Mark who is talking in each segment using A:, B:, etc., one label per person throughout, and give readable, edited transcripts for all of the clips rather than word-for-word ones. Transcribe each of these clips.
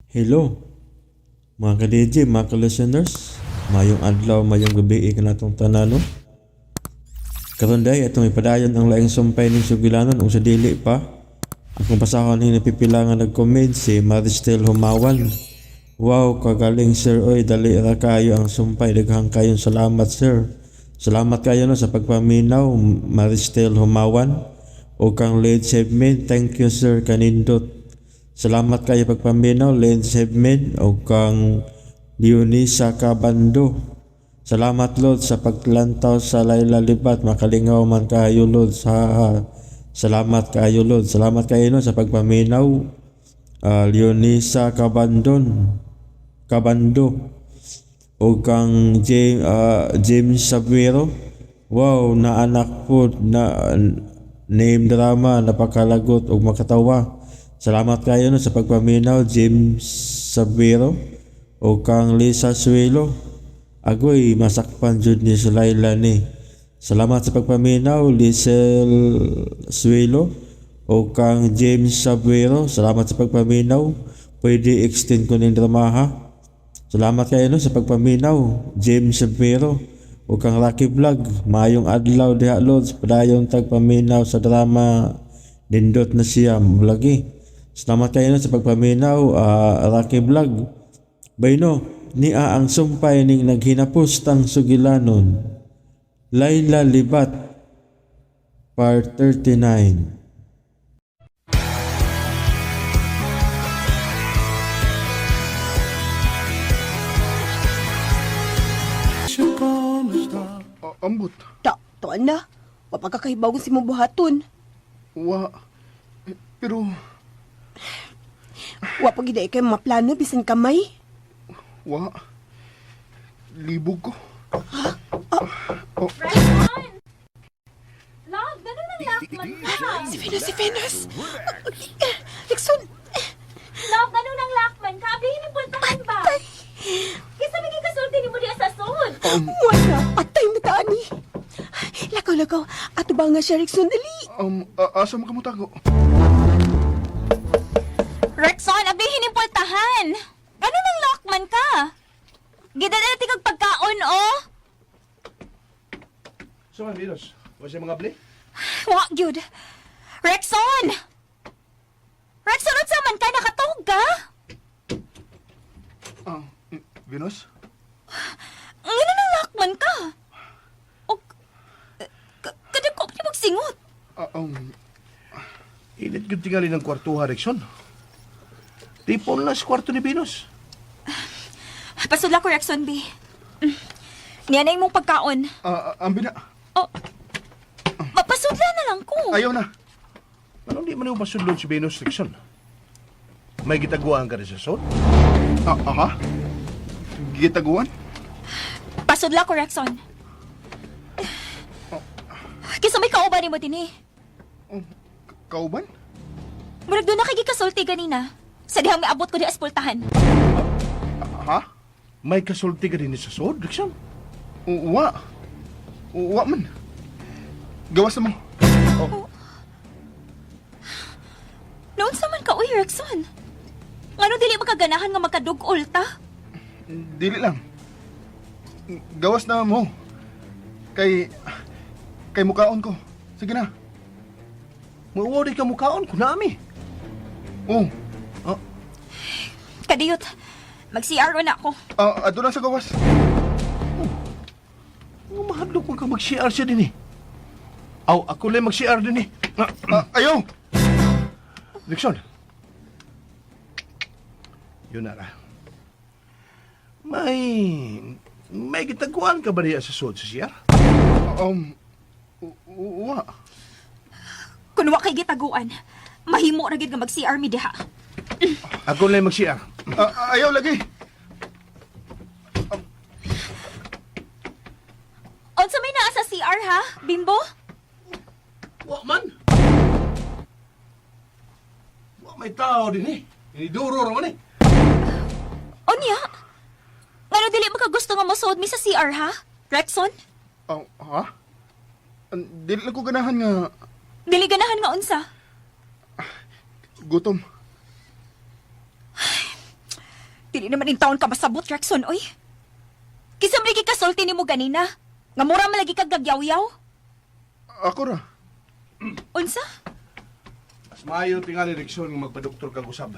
A: Hello, mga ka-DJ, mga ka-listeners. Mayong adlaw, mayong gabi kanatong tanan, no? Karon day atong ipadayon ang laing sumpay ning sugilanon ug sa dili pa. Akong pasahon ning napipila nga nag-comment si Maristel Humawan. Wow, kagaling sir oy, dali ra kayo ang sumpay, daghang kayong salamat sir. Salamat kayo no sa pagpaminaw Maristel Humawan o kang Led Segment. Thank you sir kanindot. Salamat kayo pagpaminaw Led Segment o kang Leonisa Cabando. Salamat Lord sa paglantaw sa Layla Libat. Makalingaw man kayo Lord. Salamat kayo Lord. Salamat kayo no sa pagpaminaw Leonisa Cabandon. Cabando. O kang James Sabuero. Wow, na anak po na name drama napakalagot ug makatawa. Salamat kayo no sa pagpaminaw James Sabuero o kang Lisa Suelo. Agoy, masakpan jud ni si Laila ni. Salamat sa pagpaminaw Lisel Suelo o kang James Sabuero. Salamat sa pagpaminaw. Pwede extend ko ning drama ha. Salamat kayo no sa pagpaminaw, James Sabuero o kang Rocky Vlog. Maayong adlaw diha Lods, padayon tagpaminaw sa drama nindot na siya vlogi. Salamat kayo no sa pagpaminaw, Rocky Vlog. Bayno, niya ang sumpay ning naghinapos tang sugilanon. Layla Libat, Part 39.
B: Ambot.
C: Ta, tuan na. Wapagkakahibaw si mo buhaton.
B: Wa. Eh, pero,
C: Wa pa gid kay maplano bisan kamay.
B: wa. Libog ko. Oh,
D: Love, ganun ang lakman ka.
C: Si Venus, si Venus. Lexon,
D: Love, ganun ang lakman ka. Ablihin yung pultahan ba? Kisa may kasulti ni mo diya sa sud.
C: wala. Patay na taani. Lakaw, lakaw. Ato ba nga siya, Rexon? Dali.
B: Asa mo ka mo tago?
D: Rexon, ablihin yung pultahan. Ganun ang lakman ka. Gidadala kag pagkaon, oh.
E: So, man, Venus, wa siya mga bli?
D: Wa, gyud. Rexon! Rexon, unsa man ka? Nakatuog ka?
B: Ah, Venus?
D: Ganun ang lakman ka. O, kada ko pa magsingot.
B: Ah,
E: Init gyud tingali ng kwartuha, Rexon. Tipon lang sa kwarto ni Venus.
D: Pasudla ko, Rexon, B. Niya na imong pagkaon.
B: Ambi na.
D: Oh, mapasudla na lang ko.
B: Ayaw na.
E: Anong di man yung pasudlon si Venus, Rexon? May gitaguan ka rin sa sod?
B: Ah, aha? Gitaguan?
D: Pasudla ko, Rexon. Kisa may kauban nimo dinhi.
B: Oh, kauban?
D: Murag doon na kay gikasulti ganina. Sa dihang miabot ko di aspultahan.
B: Ha?
E: May kasulti ka rin sa sod, Rexon?
B: Wa. Wa man. Gawas na mo.
D: Noon sa man ka, uy, Rexon. Ngano dili makaganahan nga magkadugol ta?
B: Dili lang. Gawas na mo. Kay mukaon ko. Sige na.
E: Mauwaw di ka mukaon, kunami.
B: Oh,
D: Kadiyot, mag-CRO na ako.
B: Ado na sa gawas.
E: Oh, mahadlok man ka mag-CR siya din eh. Aw, ako lang mag-CR din eh.
B: Ah, ayaw!
E: Rexon. Yun na ra. May... May gitaguan ka ba niya sa sod sa CR?
B: Um, wa.
D: Kun wa kay gitaguan, mahimo ra gid nga mag-CR mi diha.
E: Ako lang mag-CR.
B: Ah, ayaw lagi.
D: Unsa may naa sa CR ha, Bimbo?
E: Wa man. Wa may tao din eh. Iniduro ra man eh.
D: Unya? Ngano dili makagusto nga mosuod mi sa CR ha? Rexon?
B: Oh, ha? Dili lang ko ganahan nga
D: Dili ganahan nga unsa?
B: gutom.
D: Dili naman in taon ka masabot, Rexon, oy. Kinsa man kasulti nimo ganina? Nga mura man lagi kag gagyaw-yaw?
B: Ako ra.
D: Unsa?
E: Mas maayo tingali, Rikson, nga magpadoktor kag usab.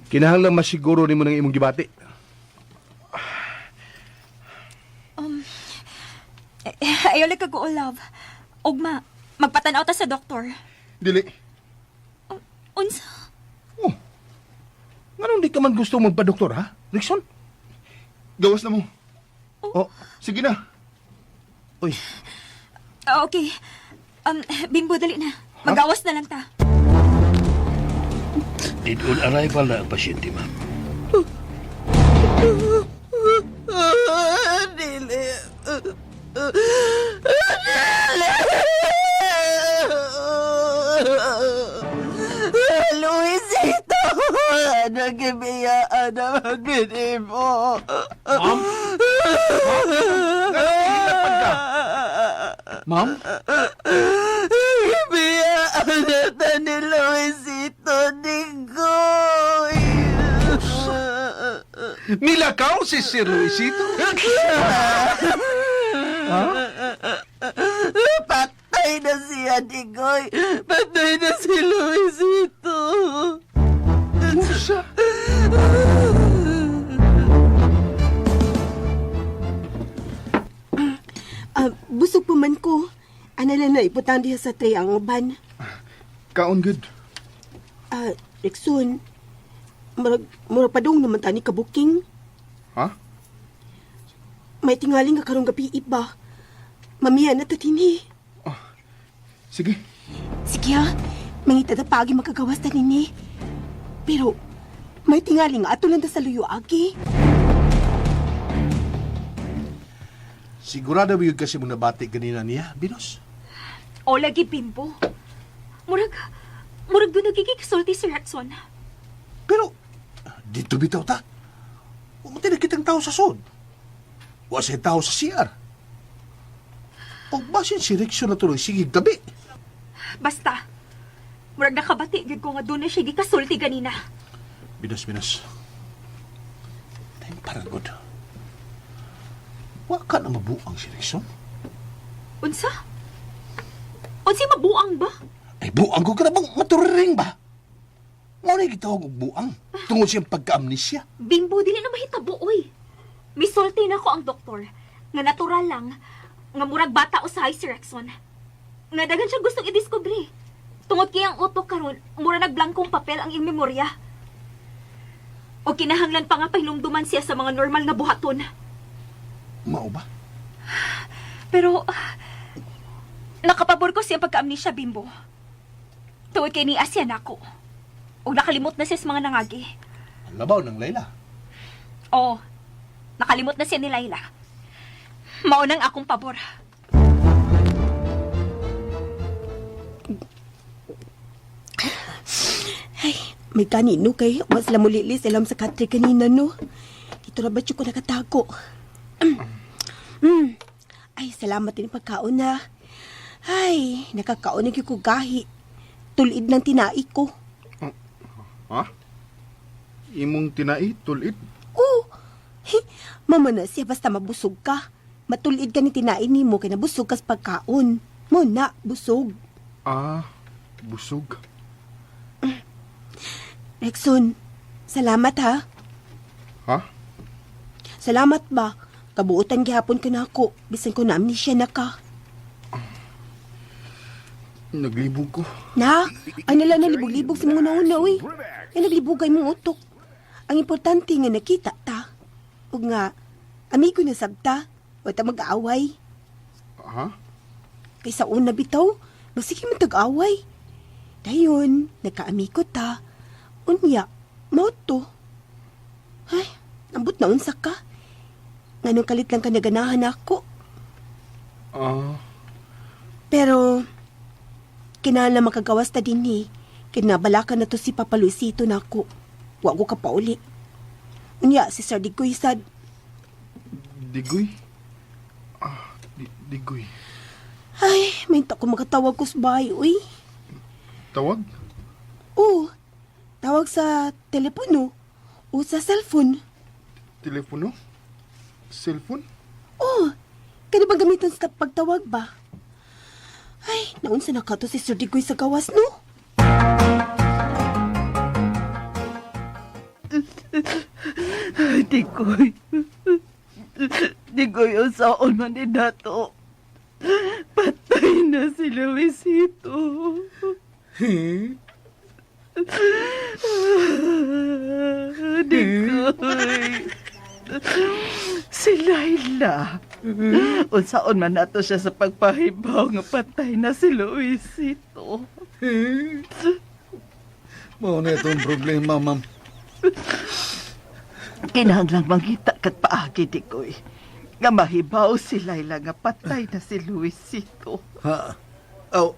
E: Kinahanglan masiguro nimo ng imong gibati.
D: Eh, ayaw lang kag love. Ugma, magpatanaw ta sa doktor.
B: Dili.
D: Unsa?
E: Oh. Nganong di ka man gusto magpadoktor, ha? Rikson?
B: Gawas na mo.
E: Oh.
B: Sige na.
E: Uy,
D: Ah, okay. Bimbo, dali na. Magawas na lang ta.
F: Dead on arrival na ang pasyente, ma'am.
C: Dili. Dili. Luisito, nagibiyaan naman binimo.
E: Ma'am? Ma'am?
C: Nagibiyaan na ni Luisito Digoy.
E: Nilakaw si Sir Luisito?
C: Patay na siya, Digoy. Patay na si Luisito.
E: Usa.
C: Ah, busog pa man ko. Ano lang na iputang diha sa tray ang uban.
B: Kaon good.
C: Ah, Rexon, murag, murag padung naman tani kabuking.
B: Ha?
C: May tingali nga karong gabi iba. Mamiya na tatini.
B: Sige.
C: Sige ha, mangita na pagi makagawas ta nini. Pero, may tingali nga ato lang ta sa luyo agi.
E: Sigurado ba yun kasi mong nabati ganina niya, Binos?
D: O lagi, Bimbo. Murag, murag doon nagigikasulti si Rexon.
E: Pero, dito bitaw ta. Umatay na kitang tao sa sod. Wa siya tao sa CR. O basin si Rexon na tuloy, sige gabi.
D: Basta, murag nakabati gyud ko nga doon na siya gikasulti ganina.
E: Binos, Binos. Time para good. Wa ka na mabuang si Rexon.
D: Unsa? Unsay mabuang ba?
E: Ay, buang ko ka na bang maturiring ba? Mo na gitawag og buang. Tungod siyang pagka-amnesia.
D: Bimbo, dili na mahitabo, oy. Misulti na ko ang doktor. Nga natural lang, nga murag bata usahay si Rexon. Nga daghan siya gustong idiskubre. Tungod kay ang utok karon, mura nagblankong papel ang iyang memorya. O kinahanglan pa nga pahinumduman siya sa mga normal nga buhaton.
E: Mao ba?
D: Pero, nakapabor ko siya pagka-amnesia, Bimbo. Tungod kay ni Asya nako. O nakalimot na siya sa mga nangagi.
E: Ang labaw ng Layla.
D: Oo, nakalimot na siya ni Laila. Maunang akong pabor.
C: Ay, may kanino kay. Was sila mulili sila sa katri kanina, no? Dito na ba't ko nakatago? Mm. Ay, salamat din pagkaon na. Ay, nakakaon na gyud ko gahi. Tulid ng tinai ko.
B: Ha? Imong tinai, tulit.
C: Oh, mama na siya basta mabusog ka. Matulid ka ni tinain nimo kay nabusog ka sa pagkaon. Mo na, busog.
B: Ah, busog.
C: Rexon, salamat ha.
B: Ha?
C: Salamat ba? Kabuotan gihapon ka na ako. Bisan ko na amnesia na ka.
B: Naglibog ko.
C: Na, ay nala na libog-libog sa mga una uy. Ay naglibog ay mong utok. Ang importante nga nakita ta. Ug nga, amigo na sabta. Wa ta mag-aaway.
B: Ha?
C: Kay sa una bitaw, masige man tag-away. Dayon, nagkaamigo ta. Unya, mao to. Ay, ambot na unsa ka. Nganong kalit lang ka naganahan ako.
B: Ah,
C: Pero, kinahanglan makagawas ta din eh. Kinabalakan na to si Papa Luisito na ako. Wa ko ka pauli. Unya, si Sir Digoy sad.
B: Digoy. Ah, digoy.
C: Ay, may ko makatawag ko sa bahay, uy.
B: Tawag?
C: Oo, tawag sa telepono o sa cellphone.
B: Telepono? Cellphone?
C: Oh, kani bang gamiton sa pagtawag ba? Ay, naunsa na ka to si Sir Digoy sa gawas, no?
G: Digoy. Digoy, usaon man ni dato. Patay na si Luisito. Digoy. Si Laila. Unsaon man nato siya sa pagpahibaw nga patay na si Luisito.
E: Mao na itong problema, ma'am.
G: Kinahanglang mangita kat paagi, Digoy. Nga mahibaw si Laila nga patay na si Luisito.
E: Ha? Aw.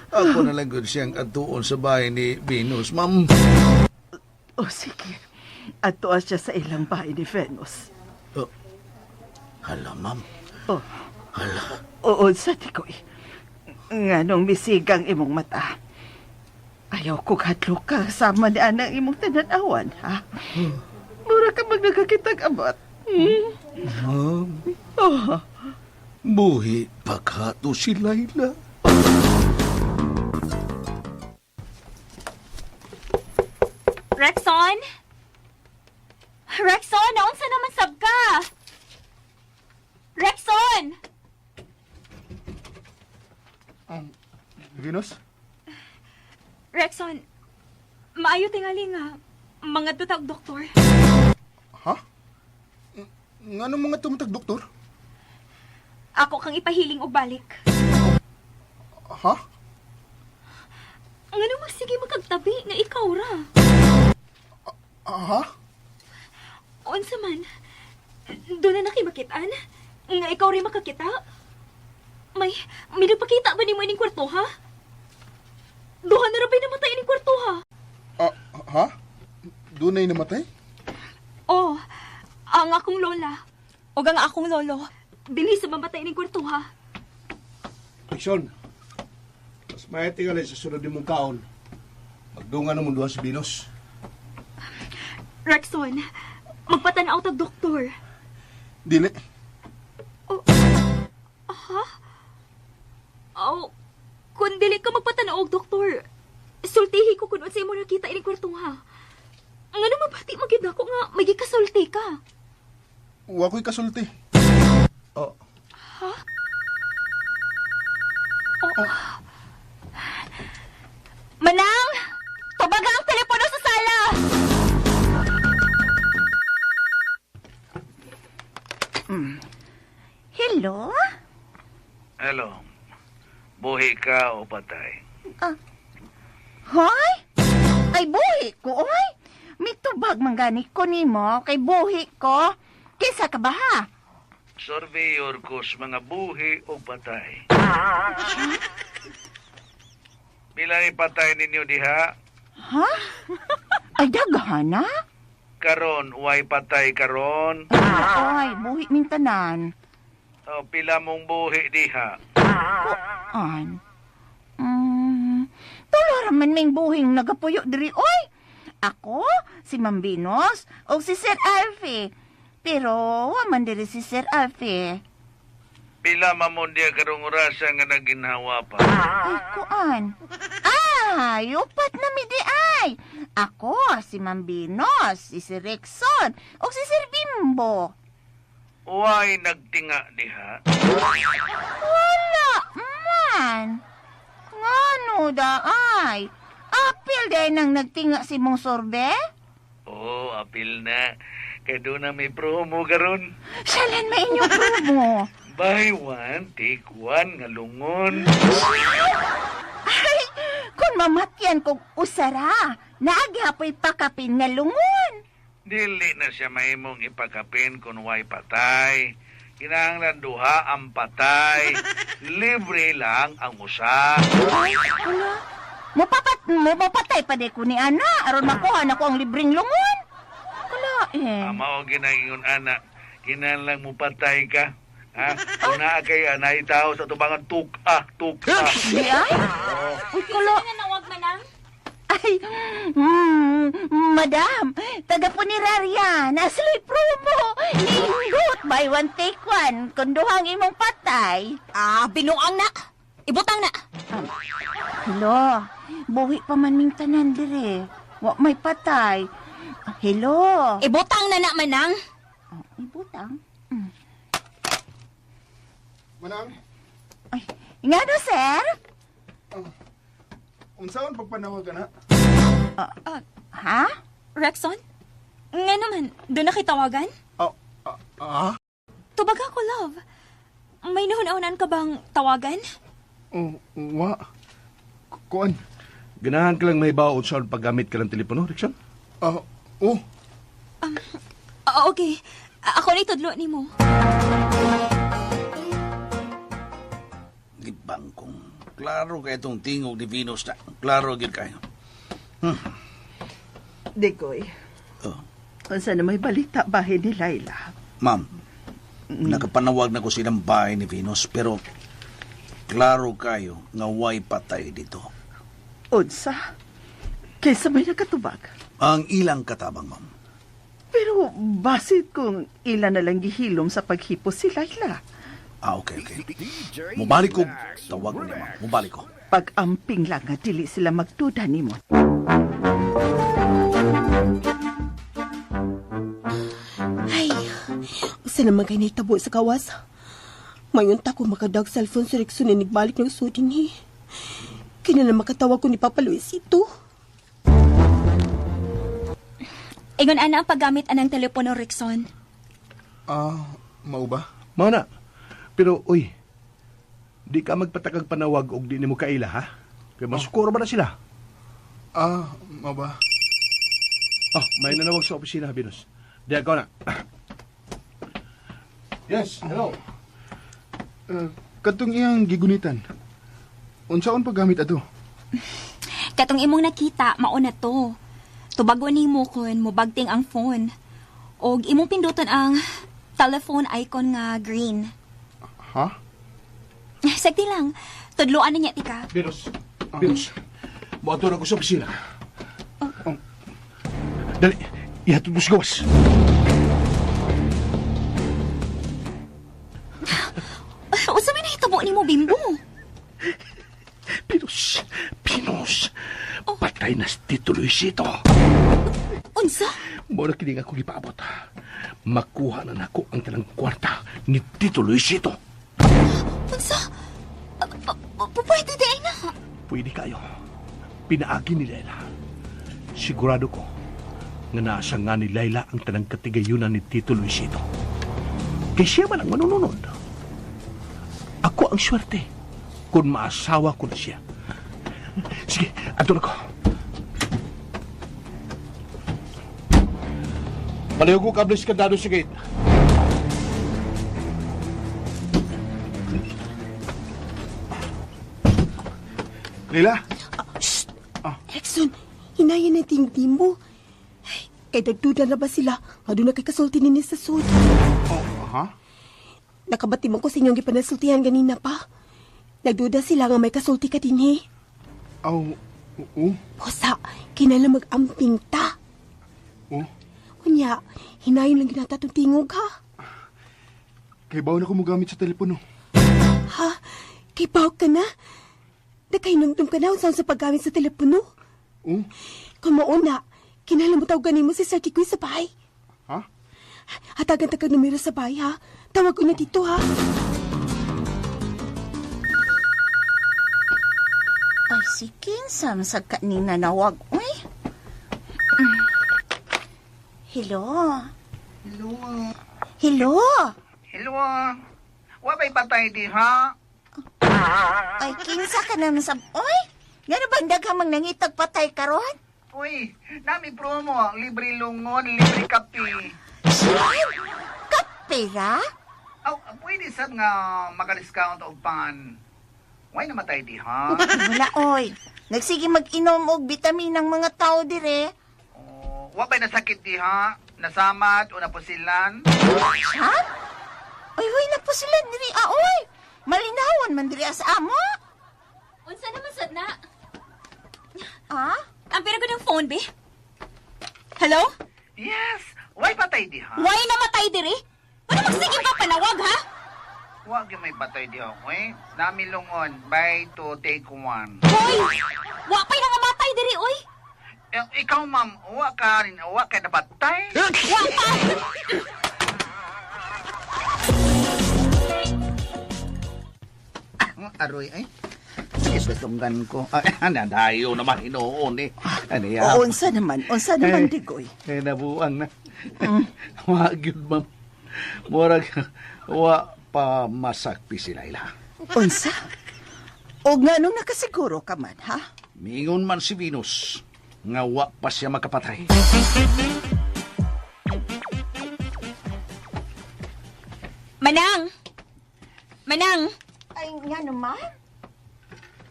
E: Ako na lang gud siyang atuon sa bahay ni Venus, ma'am.
G: O sige, atoa siya sa ilang bahay ni Venus.
E: Oh. Hala, ma'am.
G: Oh,
E: Hala.
G: oo, sa Digoy. Nga nung misigang imong mata. Ayaw ko hadlok ka sama ni anang imong tinanawan, ha? Mura ka mag nagkakitag abat. Hmm?
E: Ma'am,
G: Oh,
E: buhi pagkato si Laila.
D: Rexon? Rexon, naunsa naman sab ka? Rexon!
B: Venus?
D: Rexon, maayo tingali nga. Mga tutag doktor.
B: Ha? Ngano mga tumatag, doktor?
D: Ako kang ipahiling og balik.
B: Ha?
D: Ngano magsige magkagtabi nga ikaw ra.
B: Ha?
D: Unsa man? Doon na nakimakitaan? Nga ikaw rin makakita? May nagpakita ba nimo ining kwarto ha? Duha na ra ba'y namatay ining kwarto ha?
B: Ah, ha? Dunay namatay?
D: Oh, ang akong lola. O ang akong lolo. Dinhi sa mamatay ining kwarto ha.
E: Dixon, mas may tingali sa sunod mong kaon. Magdungan na mong duha si Venus.
D: Rexon, magpatanaw tag doktor.
B: Dili.
D: Oh, kung dili ka magpatanaw og doktor, sultihi ko kun unsay mo nakita ining kwarto ha. Ngano mabati magyud ako nga may gikasulti ka.
B: Wa ko'y kasulti.
E: Oh,
D: Manang! Tabaga ang telepono sa sala!
H: Hello?
F: Hello. Buhi ka o patay?
H: Hoy? Ay, buhi ko, oy. Mitubag man gani ko nimo kay buhi ko. Kinsa ka ba ha?
F: Surveyor ko sa mga buhi o patay. Pila ni patay ninyo diha?
H: Ha? Ay, daghan na?
F: Karon, way patay karon.
H: Ay, buhi ming tanan.
F: O, pila mong buhi diha?
H: An? Tulo ra man ming buhing nagapuyo diri, oy. Ako, si Ma'am Venus, o si Sir Alfie. Pero, wa man diri si Sir Alfie.
F: Pila mamon diha karong orasa nga naginhawa pa?
H: Ay, kuan. Ay, upat na mi di ay. Ako, si Ma'am Venus, si Sir Rexon, o si Sir Bimbo.
F: Way nagtinga diha?
H: Wala man. Ngano da ay? Apil day nang nagtinga si mong sorbe?
F: Oo, oh, apil na. Kay doon na may promo karon.
H: Salan may inyong promo.
F: Buy one, take one, nga lungon.
H: Ay, kung mamatyan kong usara, naaghapoy pakapin nga lungon.
F: Dili na siya mahimong ipakapin kung way patay. Kinahanglan duha ang patay. Libre lang ang usa.
H: Ay, wala. Mupapatay pa di ko ni Ana, aron makuha na ko ang libreng lungon. Wala eh.
F: Ama o ginaingon ana, kinahanglan mo patay ka. Ha? Kung naa kay anay tao sa tubangan tuk-a, tuk-a.
H: Di ay? Uy, kulo.
D: Nga nawag manang?
H: Ay, Ay, madam, taga punerarya, nasa promo. Nindot, buy one take one, kung duhang imong patay.
D: Ah, binuang na. Ibutang na.
H: Hello, buhi pa man ming tanan dire. Wa may patay. Hello.
D: Ibutang na na, Manang.
H: Oh, ibutang.
B: Manang,
H: Ay, ngano, sir?
B: unsaon pagpanawag ka na?
H: Ha?
D: Rexon? Nga naman, doon na kitawagan?
B: Ah, ah, ah?
D: Tubag ako, love. May nahuna-unan ka bang tawagan?
B: Oh, wa. Kuan.
E: Ganahan ka lang may baon sa paggamit ka ng telepono, Rickson?
B: Ah, oh.
D: Ah, okay. Ako na itudlo ni mo.
F: Gibangkong. Klaro kay itong tingog ni Venus na. Klaro gyud kayo.
G: Digoy,
F: Oh,
G: unsa na may balita bahin ni Laila?
F: ma'am, nakapanawag na ko silang bahay ni Venus pero klaro kayo nga way patay dito.
G: Unsa? Kaysa may nakatubag.
F: Ang ilang katabang, ma'am.
G: Pero basit kung ila na lang gihilom sa paghipo si Laila.
F: Ah, okay, okay. Mubalik ko. Tawag niya, ma'am. Mubalik ko.
G: Pag-amping lang nga dili sila magduda nimo.
C: Ay, usa naman kay nahitabo sa kawas. Mayon ta ko makadag cellphone si Rickson na nagbalik ng sudin eh. Kina na makatawag ko ni Papa Luisito.
D: Ingon ana ang paggamit anang telepono, Rexon.
B: Ah, mao ba?
E: Mao na. Pero, uy, di ka magpatakag panawag og di nimo kaila, ha? Kay masukuro ba na sila?
B: Ah, mao ba?
E: Ah, may nanawag sa opisina, Venus. Di ako na. Yes, hello.
B: Katong iyang gigunitan. Unsaon paggamit ato?
D: Katong imong nakita, mauna to. Tubago nimo kun mobagting ang phone. Og imong pinduton ang telephone icon nga green.
B: Ha?
D: Sagdi lang. Tudloan na niya tika.
E: Venus, Venus. Moadto na ko sa opisina. Dali, ihatod mo sa gawas.
D: Usa may nahitabo nimo bimbo.
E: Venus, Venus. Patay na si Tito Luisito.
D: Unsa?
E: Mura kini nga ako gipaabot. Makuha na nako ang tanang kwarta ni Tito Luisito.
D: Unsa? Pwede di ay na.
E: Pwede kayo. Pinaagi ni Laila. Sigurado ko nga nasa nga ni Laila ang tanang katigayunan ni Tito Luisito. Kay siya man ang manununod. Ako ang swerte kung maasawa ko na siya. Sige, ato na ko. Palihog ko kable sa kandado sa gate.
B: Leila?
C: Shh! Rexon, hinayan na tingting mo. Ay, kay nagduda na ba sila? Nga doon na kay kasulti nini sa sud.
B: Oh, ha?
C: Nakabati man ko sa inyong gipanasultihan ganina pa. Nagduda sila nga may kasulti ka din eh.
B: Aw, oo.
C: Pusa, kinala mag-amping ta.
B: Oh,
C: Unya, hinayon lang ginata tong tingog ha.
B: kay bawo na ko mogamit sa telepono.
C: Ha? Kay bawag ka na? Nakahinumdum ka na unsaon sa paggamit sa telepono?
B: Oh,
C: Kung mauna, kinala mo tawag mo si Sir Kikoy sa bahay.
B: ha?
C: Hatagan ta kag numero sa bahay ha. Tawag ko na dito ha.
H: Ay, si Kinsam sa kanina nawag, uy. Hello.
I: Hello.
H: Hello.
I: Hello. Wa ba'y patay di ha?
H: Ay, kinsa ka naman sa... Uy, ngano bang daghang mang nangitag patay karon?
I: Uy, nami promo, libre lungon, libre kape.
H: Shit! Kapera?
I: Aw, pwede sad nga maka-discount og pan. Why namatay di ha?
H: Wala, oy. Nagsige mag-inom og vitamin ang mga tao dire.
I: Oh, wa ba'y nasakit di ha? Nasamad o napusilan?
H: Ha? Uy, uy, na po sila diri. Ah, oy! Malinawan man diri sa amo.
D: Unsa naman sad na?
H: Ah?
D: Ang pira ko ng phone, be? Hello?
I: Yes, way patay diha.
D: Why namatay diri? Ano magsige pa panawag, ha?
I: Wa gyud may patay diha, oy. Namilungon, buy two take one.
D: Hoy! Wa pa'y nangamatay diri, oy!
I: Eh, ikaw, ma'am, wa ka rin, wa ka napatay.
D: Wa pa!
I: Aroy, ay. Sakit sa tunggan ko. Ay, nadayo naman hinuon eh. Ano yan?
G: O, unsa naman, Digoy?
F: Eh, nabuang na. Wa gyud, ma'am. Murag, wa pa masakpi si Laila.
G: Unsa? O nga nung nakasiguro ka man, ha?
F: Mingon man si Venus, nga wa pa siya makapatay.
D: Manang! Manang!
H: Ay, nga naman.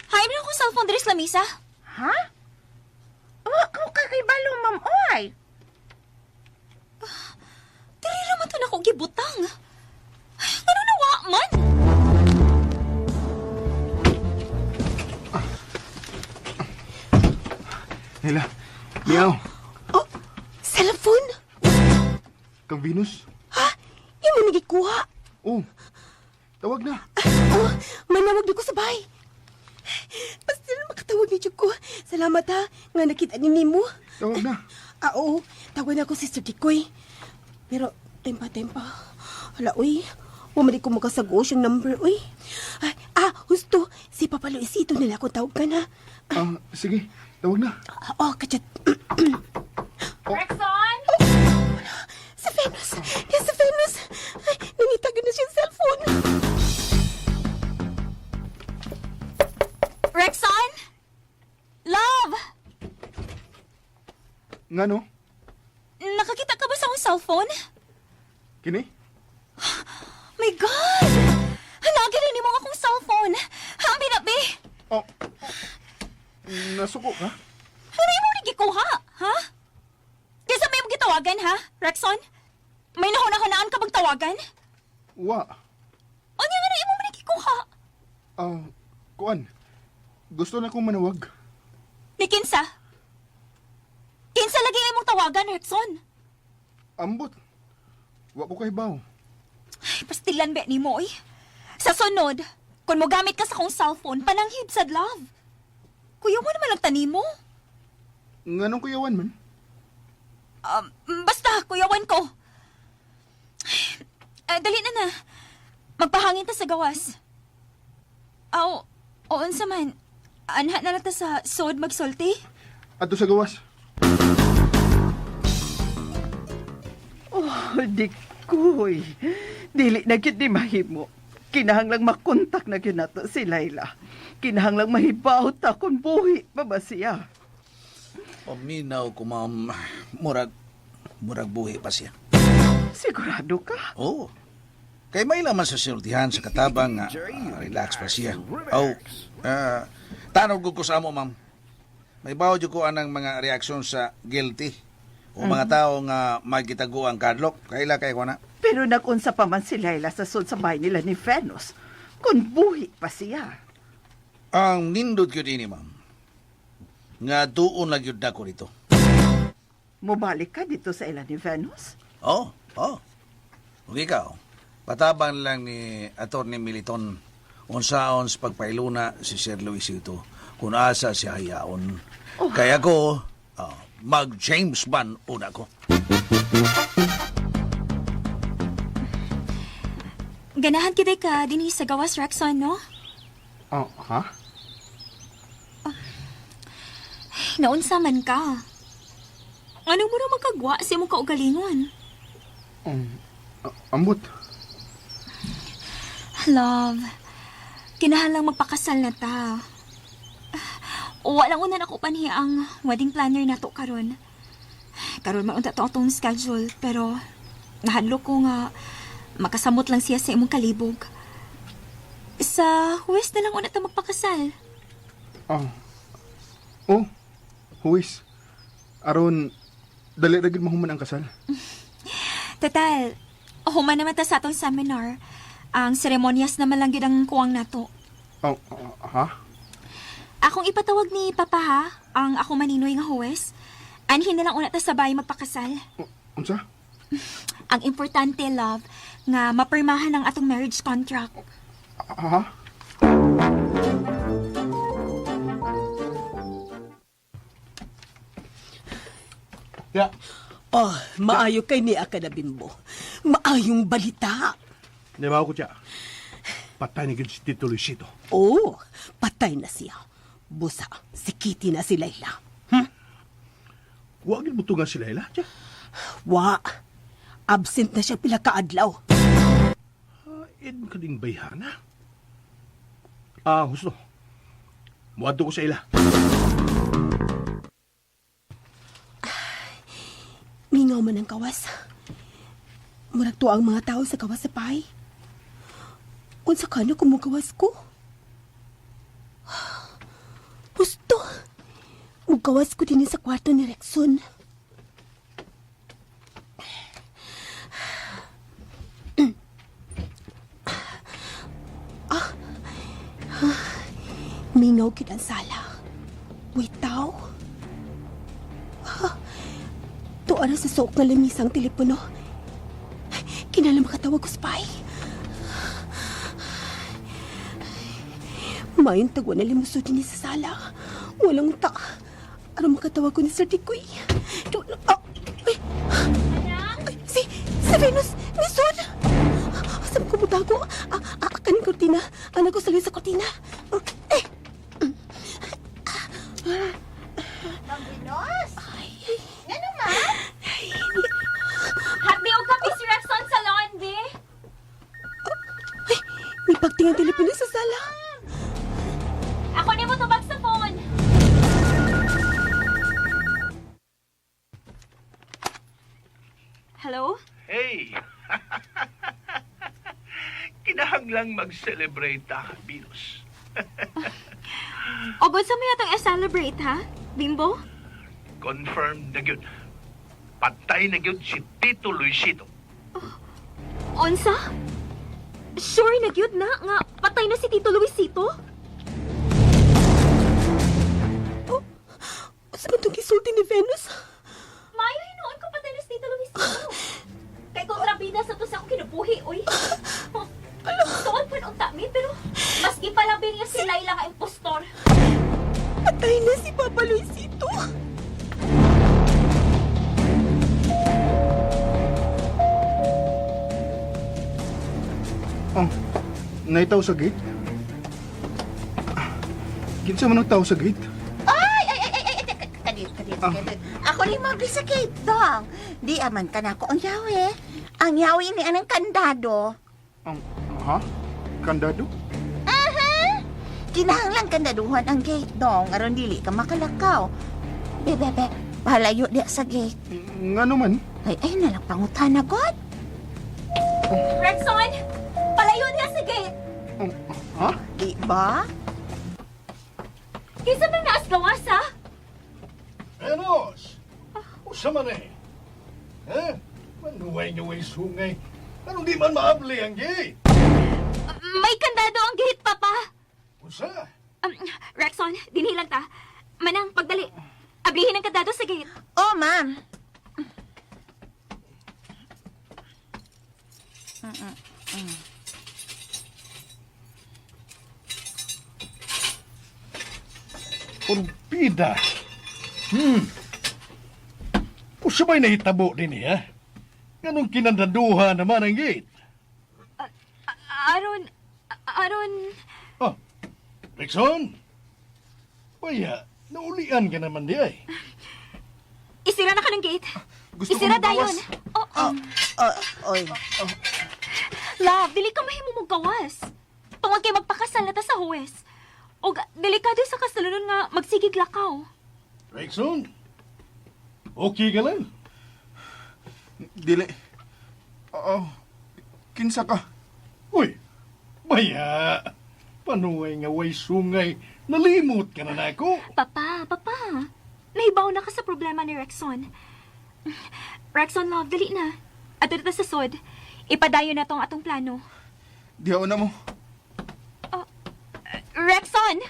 D: Hay mo akong cellphone diri sa lamisa.
H: Ha? Wa ko kakibalo, ma'am, oy.
D: Diri ra man to nako gibutang. Ano na wa man?
B: Layla, miyaw.
C: Oh, cellphone?
B: Kang Venus?
C: Ha? Imo nagikuha.
B: Oh, tawag na.
C: Oh, manawag di ko sa bahay. Basta na makatawag ni ko. Salamat ha, nga nakita ni nimo.
B: Tawag na.
C: Ah, oo. Tawag na ako Sister Dikoy. Pero, tempa, tempa. Hala, uy. Wala ko makasagos yung number, uy. Ay, ah, husto. Si Papa Luisito nila ako tawag ka na.
B: Ah, sige, tawag na.
C: Ah, oh, kachat.
D: Rexon!
C: Si Venus! Yes, si Venus! Ay, nangitag na siya yung cellphone.
D: Rexon! Love!
B: Nga no?
D: Nakakita ka ba sa akong cellphone?
B: Kini?
D: My God! Hanagin rin mo akong cellphone. Ang binabi!
B: Oh, nasuko ka?
D: Ano yung mo nagikuha, ha? Kaysa may mong gitawagan, ha, Rexon? May nahuna-hunaan ka bang tawagan?
B: Wa.
D: O niya nga na imo mo nagikuha?
B: Ah, kuan. Gusto na kong manawag.
D: Ni Kinsa? Kinsa lagi imong tawagan, Rexon?
B: Ambot. Wa ko kahibaw.
D: Ay, pastilan be ni mo, oy. Sa sunod, kung mo gamit ka sa akong cellphone, pananghib sad love. Kuya mo naman ang tani mo.
B: Nganong kuyawan man?
D: Basta, kuyawan ko. Ay, dali na na. Magpahangin ta sa gawas. Aw, oon sa man. Anha na lang ta sa sod magsulti.
B: Adto sa gawas.
G: Oh, Dikoy. Dili na gyud ni mahimo. Kinahanglang makontak na gyud nato si Laila. Kinahanglang mahibaw ta kung buhi pa ba siya.
F: Paminaw ko, ma'am. Murag buhi pa siya.
G: Sigurado ka?
F: Oo. Kay may laman sa sultihan sa katabang nga relax pa siya. Oh, tanog ko sa amo, ma'am. May bawo jud ko anang mga reaksyon sa guilty o mga tao nga magkitago ang kadlok. Kaila kay ko na.
G: Pero nagunsa pa man si Laila sa sud sa bahay nila ni Venus. Kung buhi pa siya.
F: Ang nindot gyud ini, ma'am. Nga duon na gyud nako dito.
G: Mubalik ka dito sa ila ni Venus?
F: Oo, oh, oo. Ug ikaw, patabang lang ni Atty. Militon unsaon sa pagpailuna si Sir Luisito kung asa siya hayaon.
G: Oh.
F: Kaya ko, mag James Bond una ko.
D: Ganahan kita ka dinhi sa gawas, Rexon, no?
B: Ah, ha?
D: Ay, naunsa man ka. Ano mo na magkagwa sa imong kaugalingon?
B: Ambot.
D: Love, kinahanglang magpakasal na ta. Walang una na ko panhi ang wedding planner nato karon. Karon man unta to atong schedule, pero nahadlok ko nga makasamot lang siya sa imong kalibog. Sa huwes na lang una ta magpakasal.
B: Ah. Oh, huwis. Aron, dali ra gyud mahuman ang kasal.
D: Total, human naman ta sa atong seminar. Ang seremonyas naman lang gyud ang kuwang nato.
B: Oh, ah, ha?
D: Akong ipatawag ni Papa ha, ang ako maninoy nga huwes. Anhin na lang una ta sa bahay magpakasal.
B: Unsa?
D: Ang importante, love, nga mapirmahan ang atong marriage contract.
B: Ha?
E: Ya,
C: Oh, maayo kay ni Akadabimbo. Maayong balita.
E: Nibaw ko siya. Patay ni gid si Tito Luisito.
C: Oh, patay na siya. Busa, si Kitty na si Layla.
E: Wa gid butungan si Laila, tiya.
C: Wa, absent na siya pila kaadlaw.
E: Id ka ding bayhana. Ah, husto. Muadto ko sa ila.
C: Mingaw man ang kawas. Murag tuwa ang mga tao sa kawas sa pahay. Unsa ka na kumugawas ko? Husto! Mugawas ko din sa kwarto ni Rexon. Ah! Mingaw kid ang sala. Wait, tao. Tuwa na sa suok nga lamisa ang telepono. Kinala makatawag ko, spy. Mayong tagwa na limuso din sa sala. Walang ta. Ano makatawag ko ni Sir Tikoy? Ah, ay, ay, si Venus! Mison! Saan ko mutago? Kaning kortina. Anak ko sa kortina. Eh,
H: Ma'am Venus? Ngano, ma'am?
D: Hatbi og kape si Rexon sa laundry.
C: Ay, may pagtingin telepono sa sala.
D: Ako ni mo tubag sa phone. Hello?
E: Hey! Kinahanglang mag-celebrate ta, Venus.
D: O sa may atong i-celebrate ha? Bimbo?
E: Confirmed na gyud. Patay na gyud si Tito Luisito.
D: Onsa? Sure na gyud na nga patay na si Tito Luisito?
C: Oh, Sa man itong gisulti ni Venus?
D: Mayo hinuon ko patay na si Tito Luisito. Kay kontrabida sa to sa akong kinabuhi, oy. Tuod po unta mi pero mas gipalabi niya si Laila nga impostor.
C: Patay na si Papa Luisito.
B: Oh, naitaw sa gate? Kinsa man ang tao sa gate?
H: Ay, ay, ay, ay, ay, ay, kadit, kadit, kadit. Ako ni Mabli sa gate, dong. Di aman ka na ako ang yawi. Ang yawi ni anang kandado.
B: Ang, ha? Kandado?
H: Aha! Kinahanglan kandaduhan ang gate, dong. Aron dili ka makalakaw. Be, be, be. Palayo di sa gate.
B: Nga naman.
H: Ay, ay, nalang pangutana, God.
D: Rexon, palayo niya sa gate.
B: Oh, ha?
H: Di ba?
D: Kinsa man naas gawas ha?
E: Venus! Usa man eh. Eh? Manuway-nuway sungay. Anong di man maabli ang gate?
D: May kandado ang gate, Papa.
E: Usa?
D: Rexon, dinhi lang ta. Manang, pagdali. Ablihin ang kandado sa gate.
H: Oh, ma'am.
E: Kurbida. Usa ba'y nahitabo din eh, ha? Ganong kinandaduha naman ang gate.
D: Aron, aron,
E: Oh, Rickson? Baya, naulian ka naman di ay.
D: isira na ka ng gate.
B: Gusto ko
D: isira
B: magawas.
D: dayon. Oh,
H: Oh, oy.
D: love, dili ka mahimo mong gawas. Tungod kay magpakasal na ta sa huwes. Og delikado sa kasalunon nga magsigig lakaw.
E: Rickson? Okay ka lang?
B: Dili. Oo. Kinsa ka?
E: Uy, baya, panuway nga way sungay, nalimot ka na nako.
D: Papa, papa. Nahibaw na ka sa problema ni Rexon. Rexon, love, dali na. Ato na ta sa sod. Ipadayon na tong atong plano.
B: Dihaon na mo.
D: Rexon!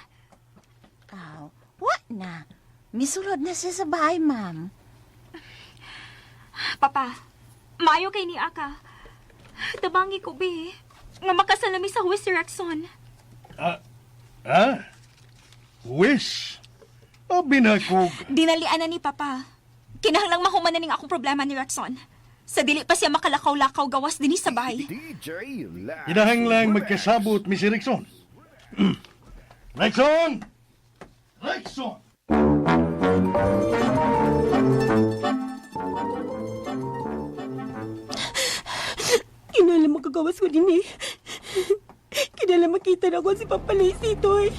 H: Na, misulod na siya sa bahay, ma'am.
D: Papa, maayo kay ni Aka. Tabangi ko, be. Nga makasalami sa huwes si Rexon.
E: Ah? Ha? Wish? Abi na ko.
D: Dinalian na ni Papa. Kinahanglang mahuman na ning akong problema ni Rexon. Sa dili pa siya makalakaw-lakaw gawas dinhi sa bahay.
E: Kinahanglang magkasabot, Miss Erickson. Rexon! Rexon!
C: Kinala magagawas ko din eh. Kinala makita na ako si Papa Luisito eh.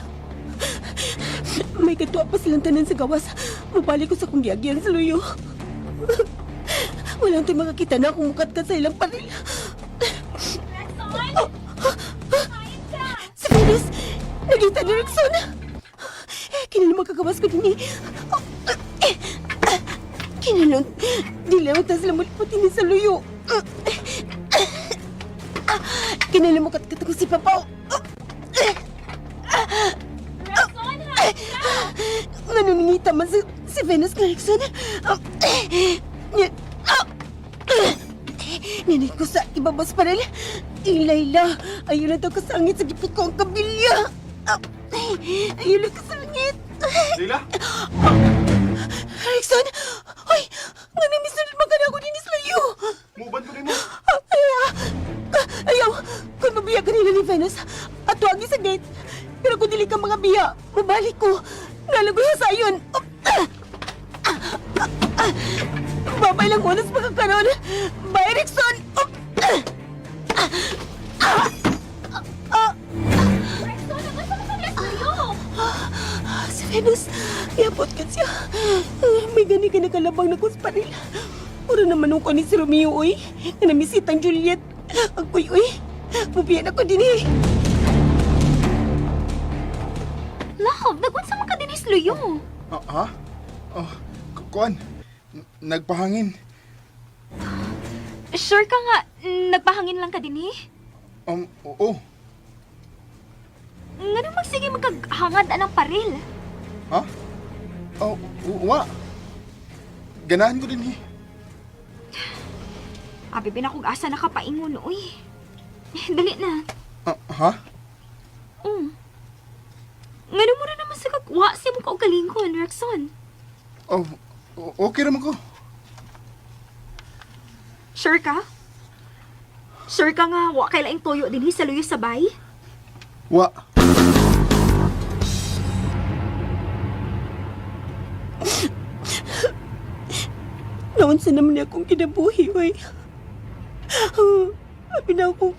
C: May katuwa pa silang tanan sa gawas. Mabalik ko sa kong giagyan sa luyo. Walang tayo makakita na akong mukat ka sa ilang paril.
D: Rexon! Kain ka!
C: Si Venus! Nagita ni Rexona! Kinala magkagawas ko din eh. Kinala, dilaw ta sila muliputin ni sa luyo. Kinala mo katkat ko si Papa.
D: Rexon, hain ka!
C: Nanuningita man si Venus kay Rexona. Nanay ko sa ibabas pa rin. Ilayla, ayun na daw kasangit sa gipit ko ang kabilya. Ayun na kasangit.
B: Leila?
C: Rexon! Hoy! Nga namisunod man ka na ako din layo!
B: Muban ko nimo.
C: Ay, ayaw! Kung mabiya ka nila ni Venus, at tuwagi sa gate. Pero kung dili ka mga biya, mabalik ko. Nalago sa sayon. Babay lang oras makakaroon. Bye, Rexon!
D: Rexon, nabasa ka sa luyo!
C: Si Venus, iabot ka siya. May gani ka nakalabang na kusparil. Puro naman nung ni si Romeo, oy. Na namisitang Juliet. Agoy, oy. Mubiyan ako din eh.
D: Love, nagunsa man ka dinhi sa luyo.
B: Ah, ha? Oh, kuan. Nagpahangin.
D: Sure ka nga, nagpahangin lang ka dinhi?
B: Oo.
D: Nga magsige magkaghangad anang paril.
B: Ha? Oh, wa. Ganahan ko din eh.
D: Abi binakog asa nakapaingon, uy. Dali na.
B: Ah, ha?
D: Ngano mo na naman sa kagwa si mo kaugalingon, Rexon.
B: Oh, okay naman ko.
D: Sure ka? Sure ka nga, wa kay laing toyo dinhi sa luyo sabay?
B: Wa.
C: Naunsa naman niya akong kinabuhi, oy. Abi na ako,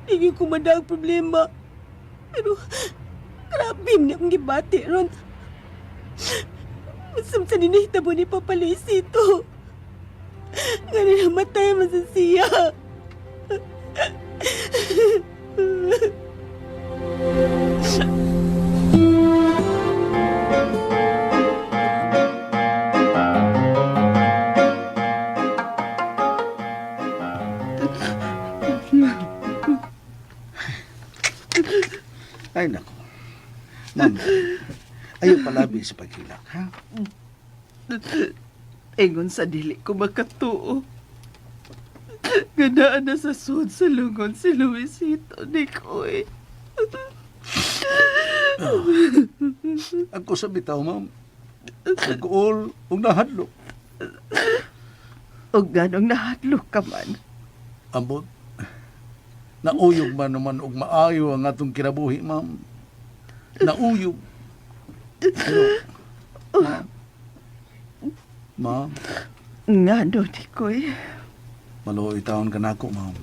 C: hindi ko mada ang problema. Pero, grabe man akong gibati ron. Masam sa ninahitabo ni Papa Luisito. Nga na namatay man sa siya.
F: Ay, nako. Ma'am, ayaw palabi sa paghilak, ha?
G: Ingon sa dili ko makatuo. Ganaan na sa sud sa lungon si Luisito, Nikoy.
F: Ako sa bitaw, ma'am. Nag-uol, ug nahadlok.
G: O ganong nahadlok ka man.
F: Ambot. Nauyog man naman og maayo ang atong kinabuhi, ma'am. Nauyog. Pero, ma'am, ma'am,
G: Ngano, Nikoy?
F: maluoy taon ka nako, ma'am.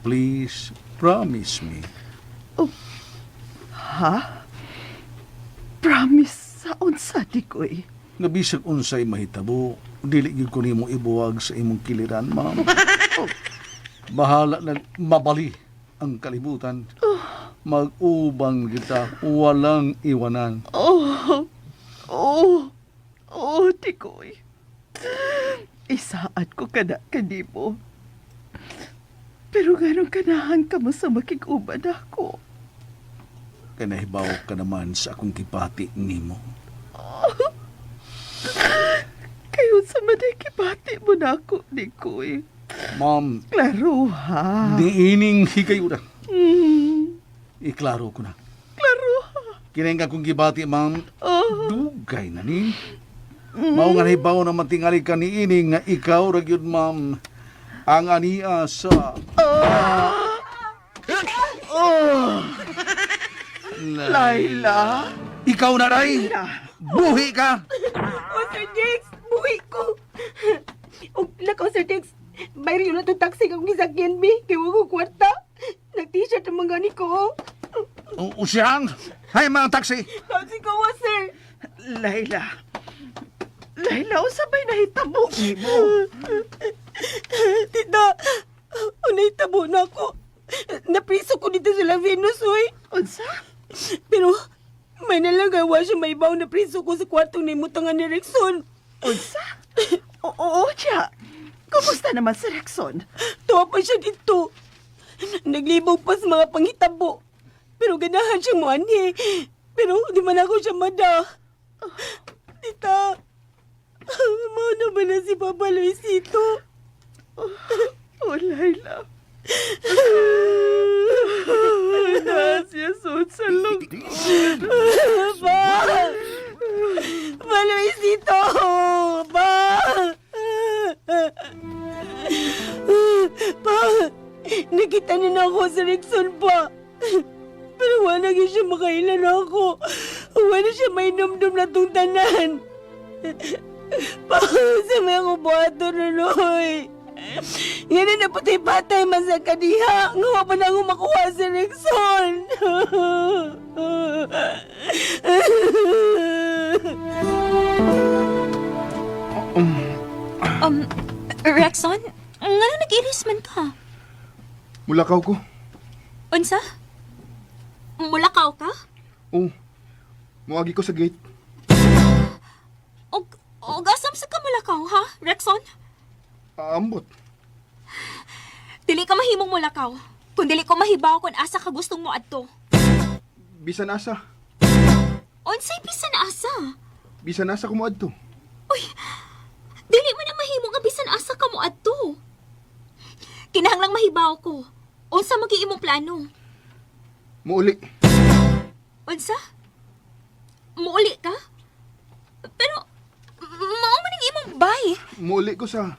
F: Please, promise me.
G: Ha? Promise sa unsa, Nikoy?
F: Nga bisag unsay mahitabo, dili gyud ko nimo ibuwag sa imong kiliran, ma'am. Bahala na mabali ang kalibutan. Mag-ubang kita, walang iwanan.
G: Oh, oh, oh, Tikoy. Isaad ko kada kanimo. Pero ganong kanahan ka mo sa makig-uban ako.
F: Kay nahibaw ka naman sa akong gibati nimo.
G: Kayo sa maday kibati mo na ako, Nikoy.
F: Ma'am,
G: Klaro ha.
F: niining higayuna.
G: Mm,
F: Iklaro ko na.
G: klaro ha.
F: Kinengga kong gibati, ma'am,
G: Oh.
F: dugay na ni. Mao nga nahibaw na matingali ka niini nga ikaw ra gyud, ma'am. Ang ania sa
G: Oh. Laila.
F: Ikaw na ray. Buhi ka.
C: Oh, Sir Diggs! Buhi ko! Og lakaw, Sir Diggs! Bayro yun na itong taxi kang gisakyan, bi. Kaya wag ko kwarta. Nag-t-shirt ang mga ni ko.
F: Usyan. Hay mga taxi.
C: Taxi ko, wa, sir.
G: Laila. Laila, unsa bay nahitabo nimo?
C: Tita, unay tabo na ako. Napriso ko dito sa La Venus, uy.
G: Unsa?
C: Pero, may nalagawa siya may baw na priso ko sa kwarto ni mutangan ni Rexon.
G: Unsa? Oo, siya. Kumusta naman si Rexon?
C: Tuwa pa siya dito. Naglibog pa sa mga panghitabo. Pero ganahan siyang muanhi. Pero di man ako siya mada. Tita, mao na ba na si Papa Luisito?
G: Oh, Laila. Na siya sud sa lungkot.
C: Pa! Pa Luisito! Pa! Pa! Nakita niyo na ako sa Rexon pa. Pero wala na siya makailan ako. Wala siya mainumdum na itong tanan. Pa, sa may ako buhato nunoy. Yan na napatay-patay man sa kaniha. Nga pa na ako makuha si Rexon.
D: Rexon, ngano nag-iris man ka?
B: Mulakaw ko.
D: Unsa? Mulakaw ka?
B: Oh, muagi ko sa gate.
D: Og asam sa ka mulakaw, ha, Rexon?
B: Aambot.
D: Dili ka mahimong mulakaw. Kung dili ko mahibaw kung asa ka gustong mo adto.
B: Bisan asa.
D: Unsay bisan asa?
B: Bisan asa ko moadto.
D: Uy, dili man na mahimo nga bisan asa ka mo adto. Kinahanglang mahibaw ko. Unsa magi imong plano?
B: Muuli.
D: Unsa? Muuli ka? Pero mao man ang imong bay.
B: Muuli ko sa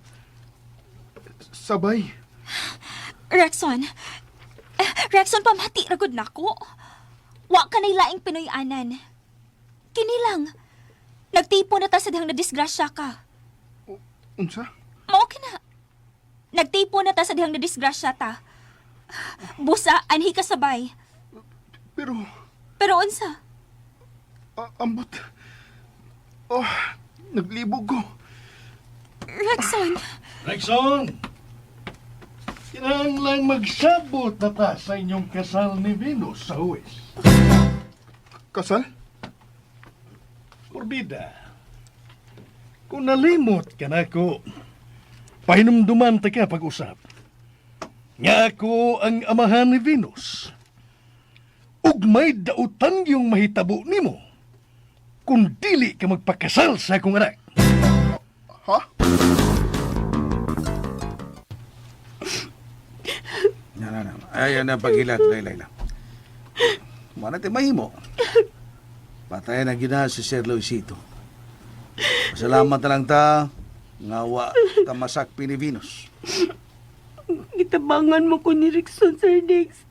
B: sabay.
D: Rexon. Eh, Rexon, pamati ra gud nako. Wa ka nay laing Pinoy-anan. Kini lang. Nagtipo na ta sa dihang nadisgrasya ka.
B: Unsa?
D: Mao kina. Nagtipo na ta sa dihang nadisgrasya ta. Busa, anhi ka sabay.
B: Pero
D: Pero unsa?
B: ambot. Oh, naglibog ko.
D: Rexon,
E: Rexon! Kinahanglang magsabot na ta sa inyong kasal ni Venus sa huwes.
B: Kasal?
E: Morbida, kung nalimot ka na ako, pahinumduman ta ka pag-usap. Nga ako ang amahan ni Venus. Ug may dautan yung mahitabo nimo kung dili ka magpakasal sa akong anak.
B: Ha?
F: Na, na, na. Ayaw na pagilat, Laila. Laila. Wala tayo mahimo. Patay na gina si Sir Luisito. Salamat na lang ta nga wa ka masakpi ni Venus.
C: Gitabangan mo ko ni Rexon, Sir Diggs.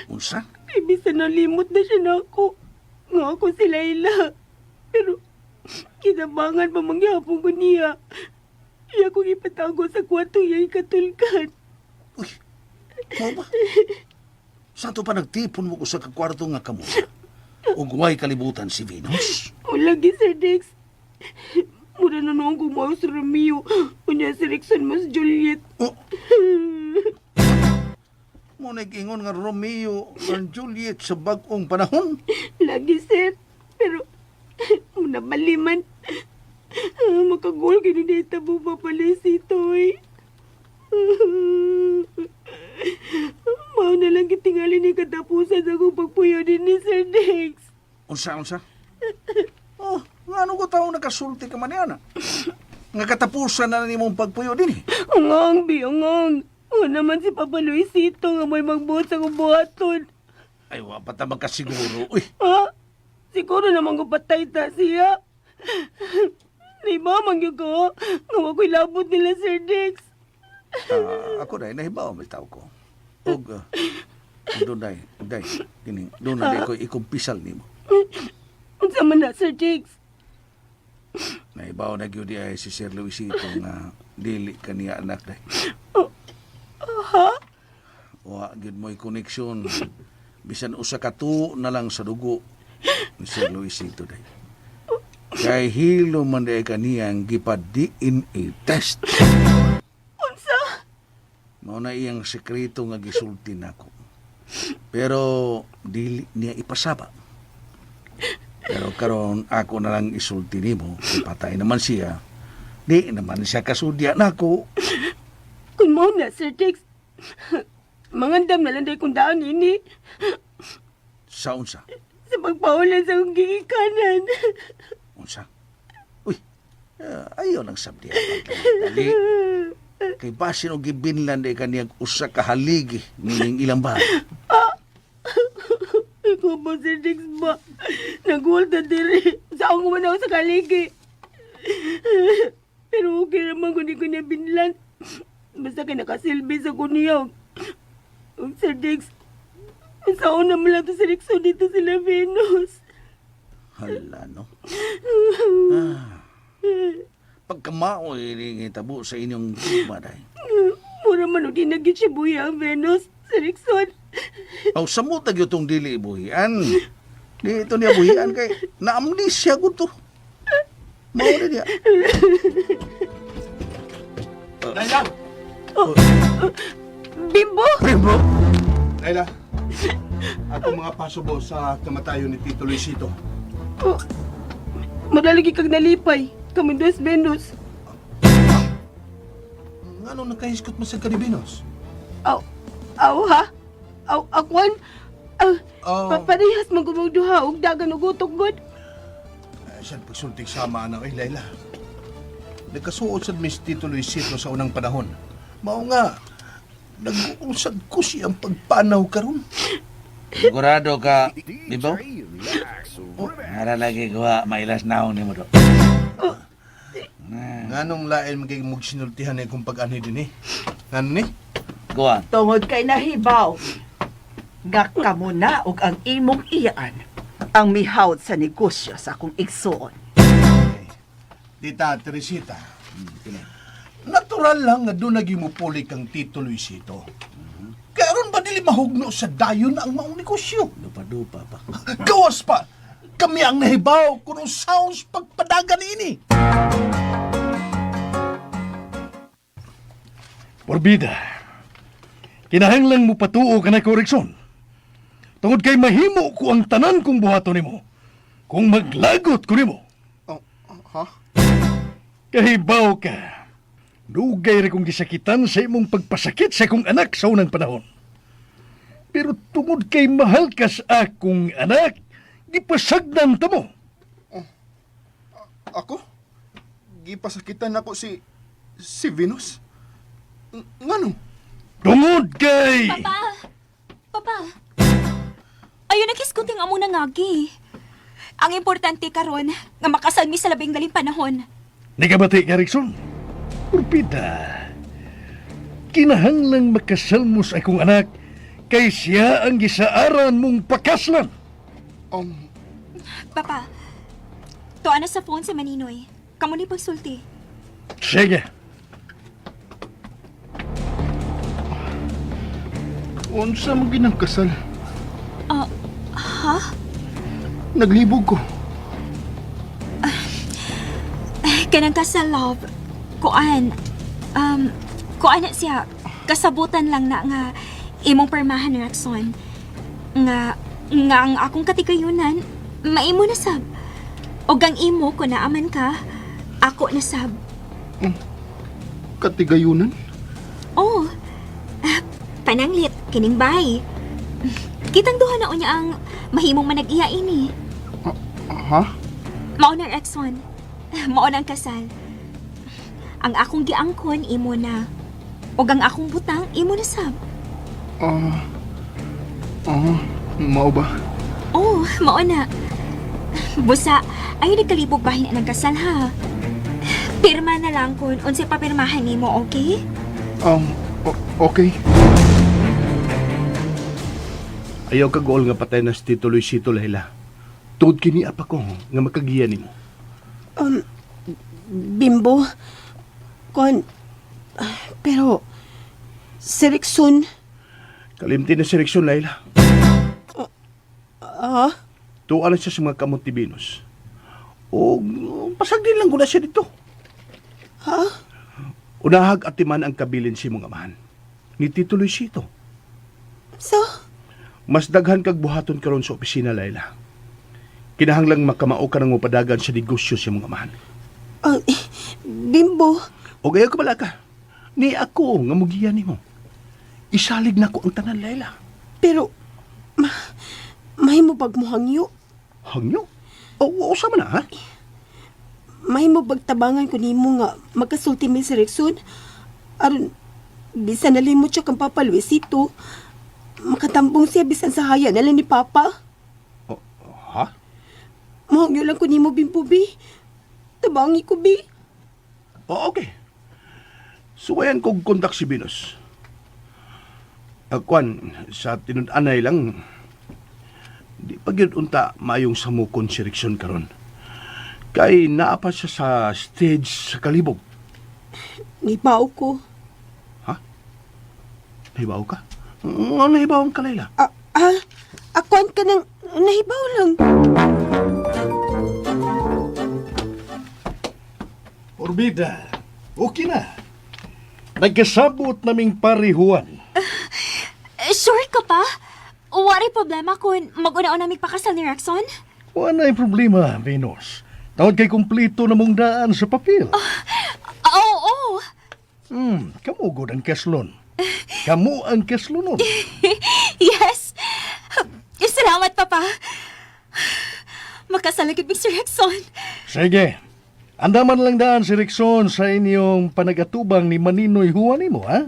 F: Unsa?
C: Kay bisan nalimot na siya na ako. Nga ako si Laila. Pero kinabangan pa mangyapon ko niya. Iya kong ipatago sa kwarto iya ikatulkan.
F: Uy, mao ba? Sa to pa nagtipon mo ko sa kwarto nga kamo? Ug way kalibutan si Venus?
C: O lagi, Sir Dex. Mura na noong gumawa si Romeo. Unya si Rexon mas Juliet.
F: Oh. Mo nag-ingon nga Romeo and Juliet sa bag-ong panahon.
C: Lagi, sir. Pero, muna maliman. Makagol kini na itabo pa pala si Toy. Mao na lang kitingali ni katapusan sa akong pagpuyo din ni Sir Dex.
F: Unsa, unsa? Ngano ko tao nakasulti ka man niya na? Nga katapusan na nimong pagpuyo din eh.
C: Angang, bi, angang. O naman si Papa Luisito nga may magbuot sa kubuhaton.
F: Ay, wa pa ta magkasiguro. Uy,
C: Ha? Siguro naman ko patay ta siya. Di ba, mangyog ko? Nga wako'y labot nila, Sir Dex.
F: Ako dahil nahibaw may tao ko. Og, doon dahil, dahil, kini, doon na dahil ko ikumpisal nimo.
C: Unsa man na, Sir Dex?
F: Nahibaw na gyud ay si Sir Luisito nga dili kaniya anak dahil.
C: Ha?
F: Wa gyud mo'y koneksyon. Bisan usa ka tuo na lang sa dugo ni Sir Luisito dahil. Kay hilo man dahil kaniyang gipa-DNA test.
C: Unsa?
F: Mao na iyang sekreto nga gisulti nako. Pero dili niya ipasaba. Pero karon ako na lang isulti nimo, kay patay naman siya. Di naman siya kasudya nako.
C: Kung mao na, Sir Dex. Mangandam na lang dahil kung daan ini.
F: Sa unsa?
C: Sa pagpaulan sa akong gigikanan.
F: Unsa? Uy, ayo nang sabdi. Dali. Kay basin og gibinlan di kaniyang usa ka haligi nining ilang bahay.
C: Ikaw ba, Sir Dex ba? Nagulta diri. Sa akong kumanaw sa kaligi. Pero okay naman kung di ko niya binlan. Basta kay nakasilbi sa kuniyog. Ug Sir Dex, sa una mo lang to si Rexo dito sila Venus.
F: Hala no. Pagkamao ini tabo sa inyong gugma day.
C: Mura man og di naging siya buya ang Venus, Sir Rickson.
F: Aw samot na gyud tong dili buhian. Di ito niya buhian kay na-amnesia gud to. Mao ni niya.
E: Laila!
C: Bimbo!
F: Bimbo.
B: Laila, ako mga pasubo sa kamatayon ni Tito Luisito.
C: Oh, madalagi kag nalipay. Kamundos Venus.
B: Ngano nakahiskot mo sa Caribinos?
C: Aw, aw ha? Aw, akwan? Aw,
B: Oh.
C: parehas man gumong duha og dagan og utok god.
B: Eh, siya pagsultig sama na kay Laila. Nagkasuot sa Miss Tito Luisito sa unang panahon. Mao nga, nag-uusad ko siyang pagpanaw karon.
F: Sigurado ka, Bimbo? Nara lagi kuha mailas naon nimo do.
B: Nganong lain magiging mong sinultihan na kung pag-anhi din eh. Ngano ni?
F: Kuha.
G: Tungod kay nahibaw, nga kamo na og ang imong iyaan ang mihawd sa negosyo sa akong igsuon.
B: Tita Teresita, natural lang nga doon naging mupuli kang Tito Luisito. Kaya aron ba dili mahugno sa dayon ang maong negosyo?
F: Dupa-dupa pa.
B: Gawas pa! Kami ang nahibaw kung sounds pagpadagan ini.
E: Porbida, kinahanglang mo patuo ka na koreksyon. Tungod kay mahimo ko ang tanan kong buhaton nimo. Kung maglagot ko nimo.
B: Oh, ha?
E: Kahibaw ka. Dugay ra kong gisakitan sa imong pagpasakit sa akong anak sa unang panahon. Pero tungod kay mahal ka sa akong anak, gipasagdan ta mo.
B: Ako? Gipasakitan ako si Venus? Ngano?
E: Tungod kay...
D: Papa! Papa! Ayun, naghisguting amo na ngagi. Ang importante karon nga makasal mi sa labing daling panahon.
E: Nagabati ka, Rickson. Urpida, kinahanglang makasal mo sa akong anak kay siya ang gisaaran mong pakaslan.
D: Papa, tuwa na sa phone si Maninoy. Kamo ni pagsulti.
E: Sige.
B: Unsa mo ginang kasal?
D: Ah, ha?
B: Naglibog ko.
D: Kanang kasal, love. Kuan. Kuan na siya. Kasabutan lang na nga imong permahan, Raxon. Nga, nga ang akong katigayunan, maimo na sab. O gang imo, kung naaman ka, ako na sab.
B: Katigayunan?
D: Oh, pananglit, kining bay. Kitang duha na unya ang mahimong manag-iya ini.
B: Ha?
D: Mao na, Rexon. Mao na ang kasal. Ang akong giangkon, imo na. Ug ang akong butang, imo na sab.
J: Ah, ah, mao ba?
D: Oh, mao na. Busa, ayaw nagkalibog bahin ang kasal ha. Pirma na lang kung unsay papirmahan nimo, okay?
J: Okay.
E: Ayaw ka gool nga patay na si Tito Luisito, Laila. Tungod kini apa ko nga makagiya nimo.
C: Bimbo, kon, pero, si Rickson,
E: Kalimti na si Rexon, Laila.
C: ah,
E: Tuwa na siya sa mga kamot ni Venus. O pasagdin lang ko na siya dito.
C: Ha?
E: Unahag atiman ang kabilin si mong amahan. Ni Tito Luisito.
C: So,
E: Mas daghan kag buhaton karon sa opisina, Laila. Kinahanglang makamao ka ng mupadagan sa negosyo sa mong amahan.
C: ah, Bimbo,
E: O gaya ka bala ka. Ni ako nga mugiya nimo. Isalig na ko ang tanan, Laila.
C: pero, mahimo bag mo hangyo?
E: Hangyo? O, usa man na, ha?
C: Mahimo bag tabangan ko nimo nga magkasulti mi si Rickson? Aron, bisan nalimot siya kang Papa Luisito, makatambong siya bisan sa haya na lang ni Papa.
E: O, ha?
C: Mahangyo lang ko nimo, Bimbo, bi. Tabangi ko, bi.
E: O, okay. Suwayan kog kontak si Venus. Kwan, sa tinud-anay lang, di pa gyud unta maayong samukon si Rickson karon. Kay naa pa siya sa stage sa kalibog.
C: Ngibaw ko.
E: Nahibaw ka? Nga nahibaw ka, Laila?
C: Ah, ah, akuan ka ng nahibaw lang.
B: Orbida, okay na. Nagkasabot naming parihuan.
D: Eh, sure ka pa? Wari problema kung mag-una-una migpakasal ni Rexon?
B: Wala problema, Venus. Tawad kay kumplito na mong daan sa papel.
D: Oo, oo.
B: Kamu gud ang keslon. Kamu ang keslonon.
D: Yes! Salamat, Papa. Makasalagid mig si Rexon.
B: Sige. Andaman lang daan si Rickson sa inyong panagatubang ni Maninoy Juan nimo, ha?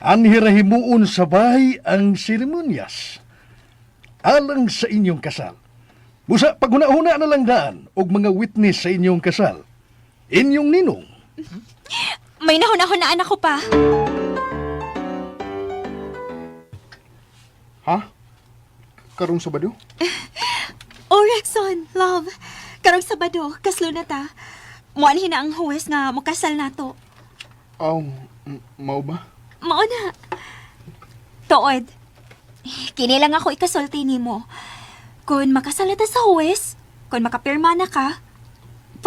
B: Anhirahimuon sa bahay ang seremonyas. Alang sa inyong kasal. Busa, paghuna-huna na lang daan og mga witness sa inyong kasal. Inyong ninong.
D: May nahuna-hunaan ako pa.
J: Ha? Karong Sabado?
D: Oh, Rexon, love. Karong Sabado, kaslo na ta. Muanhin na ang huwes nga mukasal nato.
J: Aw, mao ba?
D: Mao na. Tuod. Kini lang ako ikasulti nimo. Kung makasal na ta sa huwes, kung makapirma na ka,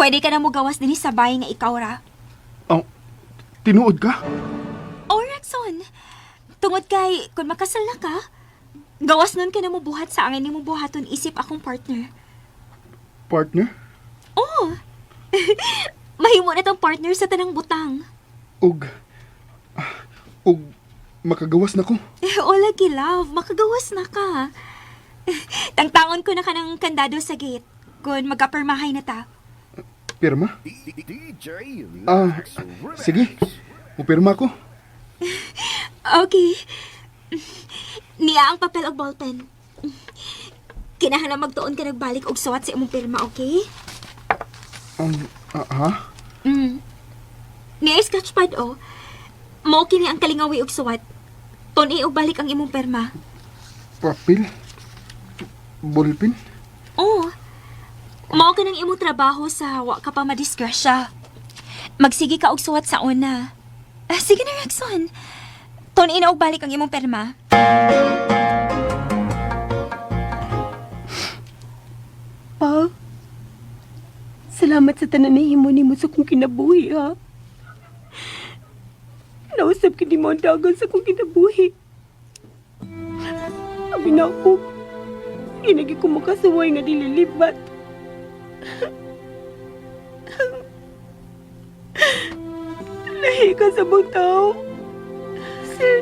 D: pwede ka na mogawas dinhi sa bahay nga ikaw ra.
J: Aw, tinuod ka?
D: Oh, Rexon, tungod kay kung makasal na ka, gawas nun ka na mo buhat sa angin nimo buhaton isip akong partner.
J: Partner?
D: Oh. Mahimo na tong partner sa tanang butang.
J: Ug, ug, makagawas na ko.
D: O lagi, love. Makagawas na ka. Tangtangon ko na ka ng kandado sa gate. Kung magkapirmahay na ta.
J: Pirma? Ah, sige. Mupirma ko.
D: Okay. Niya ang papel og ballpen. Kinahanglan magtuon ka nagbalik og suwat sa imong pirma, okay?
J: Ha?
D: Niya sketchpad o. Mao kini ang kalingawi og suwat. Tun-i og balik ang imong pirma.
J: Papel? Ballpen?
D: Oo. Mao ka ng imong trabaho sa wa ka pa madisgrasya. Magsige ka og suwat sa una. Ah, sige na, Rexon. Tun-i na og balik ang imong pirma.
C: Pa, salamat sa tanan na himo nimo sa kong kinabuhi, ha? Nausap ka nimo ang dagan sa kong kinabuhi. Abi na ako, ginagi ko makasuway nga dililibat. Lahi ka sa mga tao. Sir,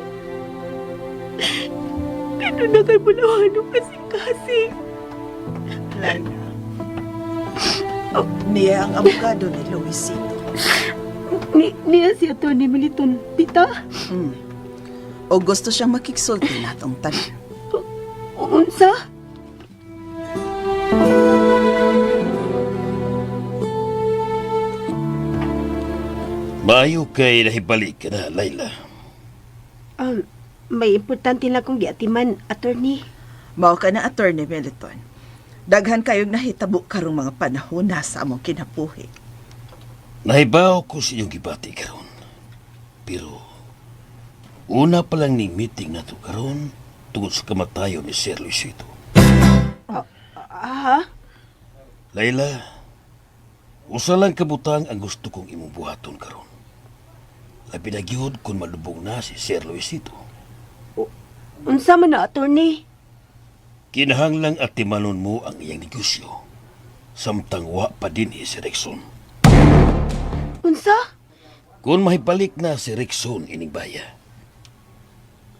C: kano na kay Bulawan kasing-kasing.
G: Laila. Niya ang abogado ni Luisito.
C: Niya si Atty. Militon, tita.
G: O gusto siyang makigsulti natong tanan.
C: Unsa?
K: Maayo kay nahibalik ka na, Layla.
C: May importante lang kong giatiman, attorney.
G: Mao ka na, Attorney Militon. Daghan kayong nahitabo karong mga panahon na sa among kinabuhi.
K: Nahibaw ko sa inyong gibati karon. Pero una pa lang ning meeting na to karon tungod sa kamatayon ni Sir Luisito.
C: Ah,
K: Layla, usa lang kabutang ang gusto kong imong buhaton karon. Labi na gyud kung malubong na si Sir Luisito.
C: Unsa man na, attorney?
K: Kinahanglang atimanon mo ang iyang negosyo. Samtang wa pa din si Rexon.
C: Unsa?
K: Kung mahibalik na si Rexon ining baya,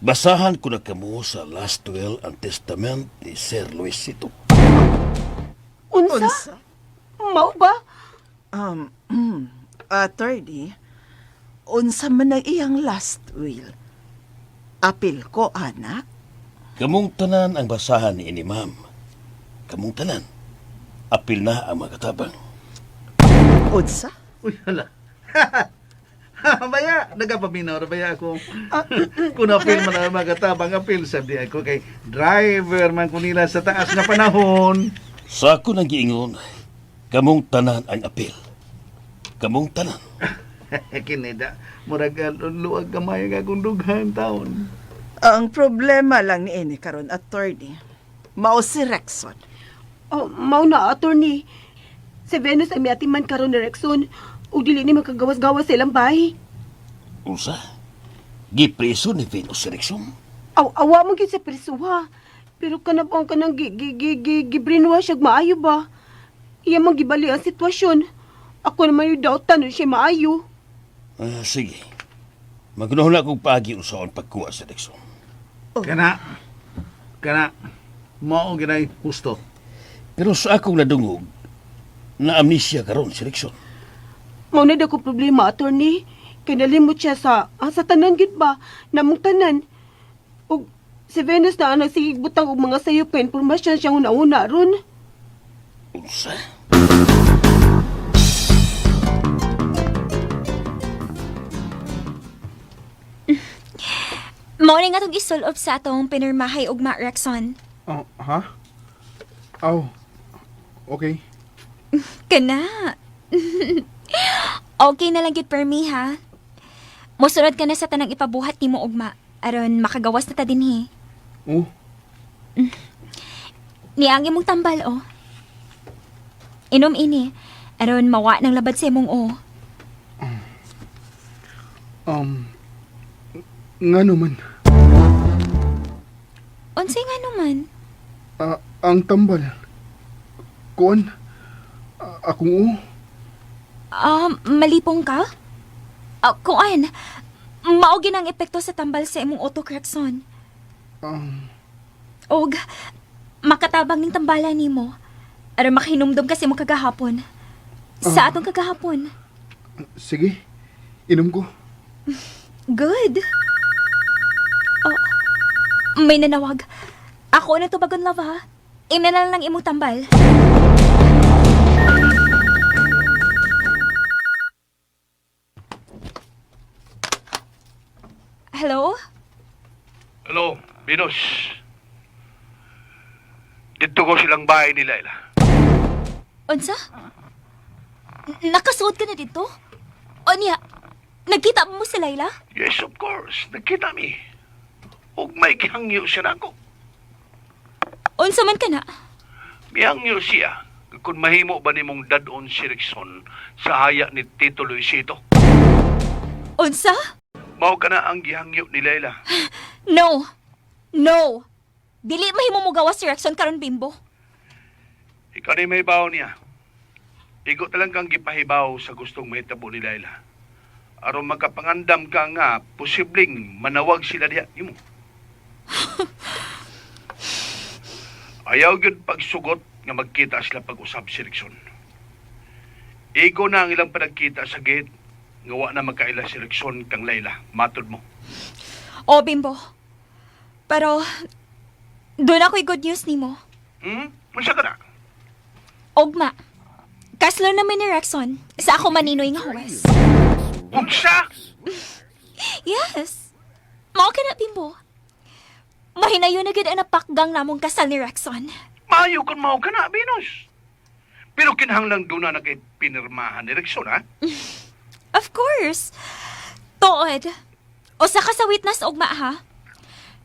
K: basahan ko na kamo sa last will and testament ni Sir Luisito.
C: Unsa?
G: Unsa?
C: Mao ba?
G: Attorney, unsa man ang iyang last will? Apil ko, anak.
K: Kamong tanan ang basahan ni ini, ma'am. Kamong tanan. Apil na ang mga katabang.
G: Unsa?
F: Uy, hala. Baya, nagapaminaw ra baya ako. Kung apil man ang mga tabang apil, sabi ako kay driver man ko nila sa taas nga panahon.
K: Sa ako nang giingon, kamong tanan ang apil. Kamong tanan.
F: Kinida, murag luag gamay nga akong dughan taon.
G: Ang problema lang ni ini karon, attorney, mao si Rexon.
C: Oh, mao na, attorney. Si Venus ay miatiman karon ni Rexon ug dili ni makagawas-gawas sa ilang bahay.
K: Unsa? Gipreso ni Venus si Rexon?
C: Aw, awa mo gyud sa prisuha. Pero kanabang kanang gi gi gi gi gi-brainwash ag maayo ba? Iya man gibali ang sitwasyon. Ako naman yung dautan siya maayo.
K: Ah, sige. Magunahon na akong paagi unsaon pagkuha sa Rexon.
F: Kana, kana, mao ginay husto.
K: Pero sa akong nadungog, na amnesia karon si Rexon.
C: Mao na ko problema, attorney. Kay nalimot siya sa sa tanan gid ba? Namong tanan. Ug si Venus na ang nagsigig butang og mga sayop nga impormasyon siyang una-una ron.
K: Unsa?
D: Mao na nga itong isulob sa atong pinirmahay ugma, Rexon.
J: Oh, ha? Aw. Okay.
D: Kana. Okay na lang gyud per me, ha. Mosunod ka na sa tanang ipabuhat nimo ugma aron makagawas na ta dinhi.
J: Oh,
D: Niang imong tambal oh. Inom ini aron mawa ng labad sa imong oh.
J: Nga naman.
D: Unsay nga naman?
J: Ah, ang tambal. Kuan. Ah, akong o.
D: Malipong ka? Ah, kuan. Mao ang epekto sa tambal sa imong utok, Rexon. Og makatabang ning tambala nimo. Aron makahinumdom kasi mo kagahapon. Sa atong kagahapon.
J: Sige. Inom ko.
D: Good. Oh, may nanawag. Ako na tubagon, love, ha? Ina na lang imong tambal. Hello?
E: Hello, Venus. Dito ko silang bahay ni Laila.
D: Unsa? Nakasuod ka na dito? O niya, nagkita mo si Layla?
E: Yes, of course. Nagkita mi. Ug may gihangyo siya nako.
D: Unsa man ka na?
E: Mihangyo siya kung mahimo ba nimong dadon si Rickson sa haya ni Tito Luisito.
D: Unsa?
E: Mao ka na ang gihangyo ni Laila.
D: No. No. Dili mahimo mo gawas si Rexon karon, Bimbo.
E: Ikaw na mahibaw niya. Igo talang kang gipahibaw sa gustong mahitabo ni Laila. Aron makapangandam ka nga, posibleng manawag sila diha nimo. Ayaw gyud pagsugot nga magkita sila pag-usab si Rickson. Igo na ang ilang panagkita sa gate. Nga wa na magkaila si Rexon kang Layla. Matod mo.
D: O, Bimbo. Pero, doon ako'y good news nimo.
E: Unsa ka na?
D: Ogma. Kaslo namin ni Rexon sa ako maninoy nga huwes.
E: Unsa?
D: Yes. Mao ka na, Bimbo. Mahinayon na gid ang napakgang namong kasal ni Rexon.
E: Maayo kung mao ka na, Venus. Pero kinahanglang doon na kay pinirmahan ni Rexon, ha?
D: Of course. Tuod. Usa ka sa witness ugma ha.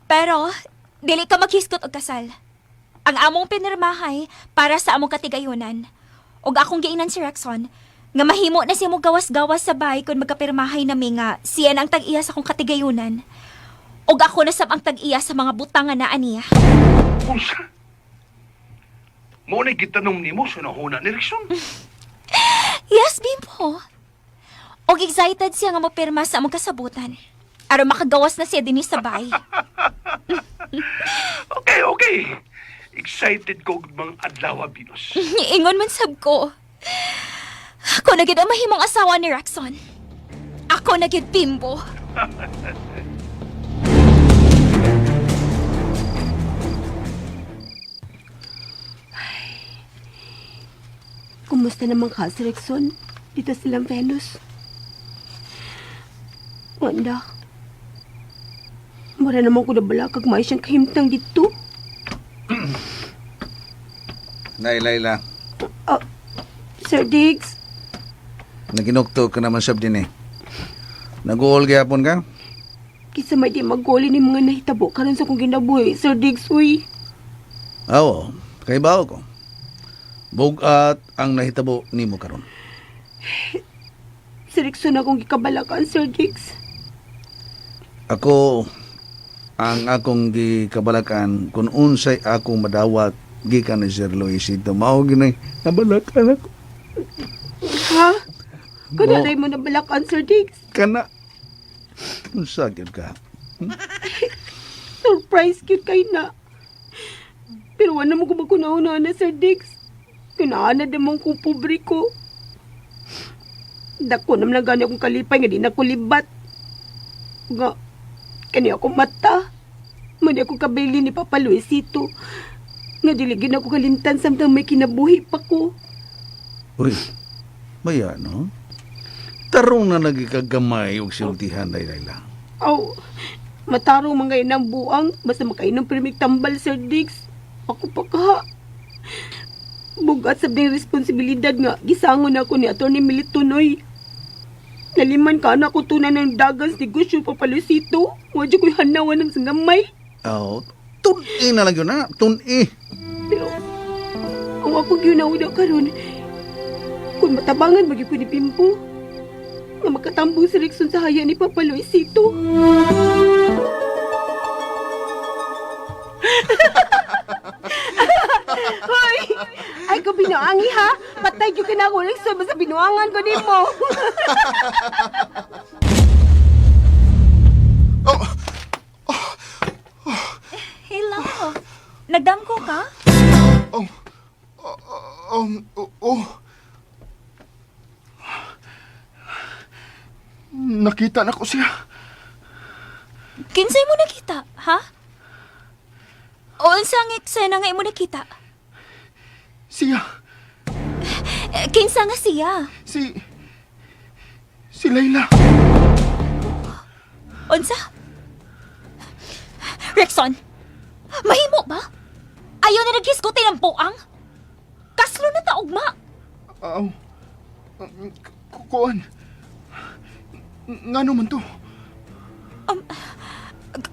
D: Pero dili ka maghisgot og kasal. Ang among pinirmahay para sa among katigayunan. Og akong giingnan si Rexon nga mahimo na siya mo gawas-gawas sa bahay kung magkapirmahay nami nga siya na ang tag-iya sa akong katigayunan. Og ako na sab ang tag-iya sa mga butang nga naa niya.
E: Unsa? Mao na gitanong nimo sa nahuna ni Rexon.
D: Yes, Bimbo. Og excited siya nga mopirma sa among kasabutan. Aron makagawas na siya dinhi sa bahay.
E: Okay, okay. Excited ko og mga adlaw, Venus.
D: Ingon man sab ko. Ako na gid ang mahimong asawa ni Rexon. Ako na gid, Bimbo.
C: Kumusta naman ka, Sir Rexon? Dito silang Venus. Wanda. Mara naman ko nabala kag may siyang kahimtang dito.
F: Nay, Layla,
C: Ah, Sir Diggs,
F: naginukto ka naman sab din eh. Nag-uol gihapon ka?
C: kisa may di maguli ni mga nahitabo karon sa kong ginabuhi, Sir Diggs, uy.
F: Oo, kay bao ko. Bugat ang nahitabo nimo karon.
C: Sir Rexon akong gikabalakan, Sir Diggs.
F: Ako ang akong gikabalakan kung unsay akong madawat gikan ni Sir Luisito mao ginay nabalakan ako.
C: Ha? Kana
F: Mo-
C: mo nabalakan, Sir Diggs.
F: Kana unsa gyud ka?
C: Surprise cute kay na. Pero wala mo kumakunauna na, Sir Diggs. Kinaan na demong kong pobre ko. Dako naman lang gani akong kalipay nga di na ko libat. Nga, kani ako mata. Mani ako kabili ni Papa Luisito. Nga dili gyud ako kalimtan samtang may kinabuhi pa ko.
F: Uy, maya no? Tarong na nagikagamay og sultihan day Layla.
C: Aw, matarong mga inang buang, basta makainom primig tambal, Sir Diggs. Ako pa ka. Bugat sa ding responsibilidad nga, gisangon ako ni Atty. Militonoy. Naliman ka na ako tunan ng dagan sa negosyo, Papa Luisito. Wadyo ko'y hanawan ng sangamay.
F: Aw, tun-i na lang yun na, tun-i.
C: Pero, ang ako gyud karon, kung matabangan magyud ko ni Pimpo, nga makatambong si Rexon sa haya ni Papa Luisito. Hoy! Ay, ko binuangi ha! Patay gyud ka na ako, Rexon, basta binuangan ko nimo.
D: Hello. Nagdamgo ka?
J: Oh, oh. Nakita na ko siya.
D: Kinsay mo nakita, ha? O unsa ang eksena nga imo nakita?
J: Siya.
D: Eh, kinsa nga siya?
J: Si Layla.
D: Unsa? Rexon, mahimo ba? Ayaw na naghisgutin ang buang? Kaslo na ta ugma.
J: Aw. Kuan. Ngano man to?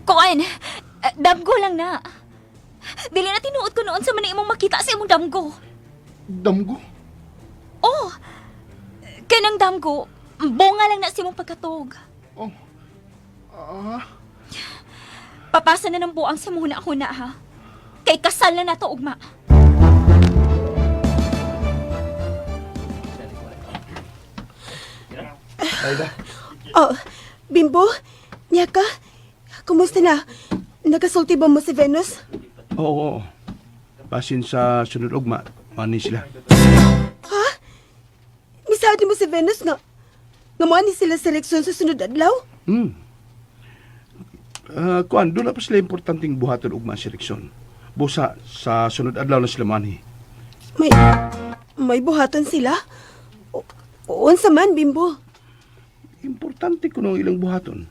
D: Kuan, damgo lang na. Dili na tinuod ko noon sa man imong makita sa imong damgo.
J: Damgo?
D: Oh, kanang damgo, bunga lang na sa imong pagkatog.
J: Oh. Ah.
D: Papasa na ng buang sa muna ako na ha. Kay kasal na nato ugma.
J: Layla.
C: Oh, Bimbo, Nyaka, kumusta na? Nakasulti ba mo si Venus?
E: Oo, oo. Basin sa sunod ugma, mani sila.
C: Ha? Gisaad mo si Venus nga nga moani sila sa Rexon sa sunod adlaw?
E: Kuan, doon na pa sila importanteng buhaton ugma si Rickson. Busa, sa sunod adlaw na sila manhi.
C: May may buhaton sila? O, unsa man, Bimbo?
E: Importante kuno ang ilang buhaton.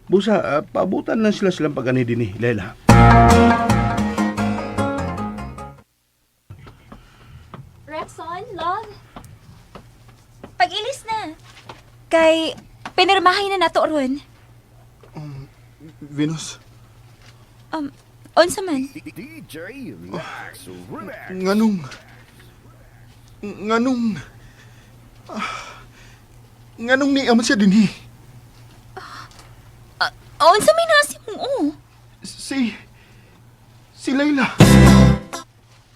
E: Busa, paabutan lang sila silang pag-ani dinhi, Laila.
D: Rexon, love. Pag-ilis na. Kay pinirmahay na nato ron.
J: Venus,
D: Unsa man?
J: nganong nganong nganong niya man siya dinhi?
D: Unsa may nasi mong o?
J: Si Layla.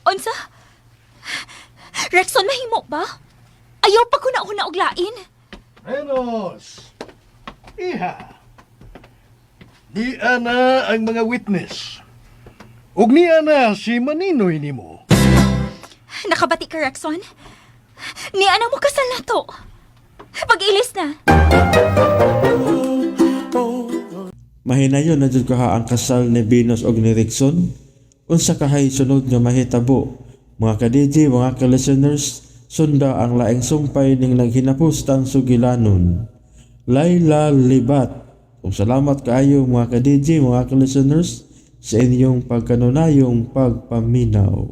D: Unsa? Rexon, mahimo ba? Ayaw pa ko na una og lain.
B: Venus! Iha! Di ana ang mga witness. Ug niya na si Maninoy nimo.
D: Nakabati ka, Rexon? Ni ana mo kasal na to. Pag-ilis na.
A: Mahinayon na jud kaha ang kasal ni Venus og ni Rickson. Unsa kahay sunod nga mahitabo? Mga ka-DJ, mga ka-listeners, sunda ang laing sumpay ning naghinapos tang sugilanon. Laila Libat. Ug salamat kaayo mga ka-DJ, mga ka-listeners sa inyong pagkanunayong pagpaminaw.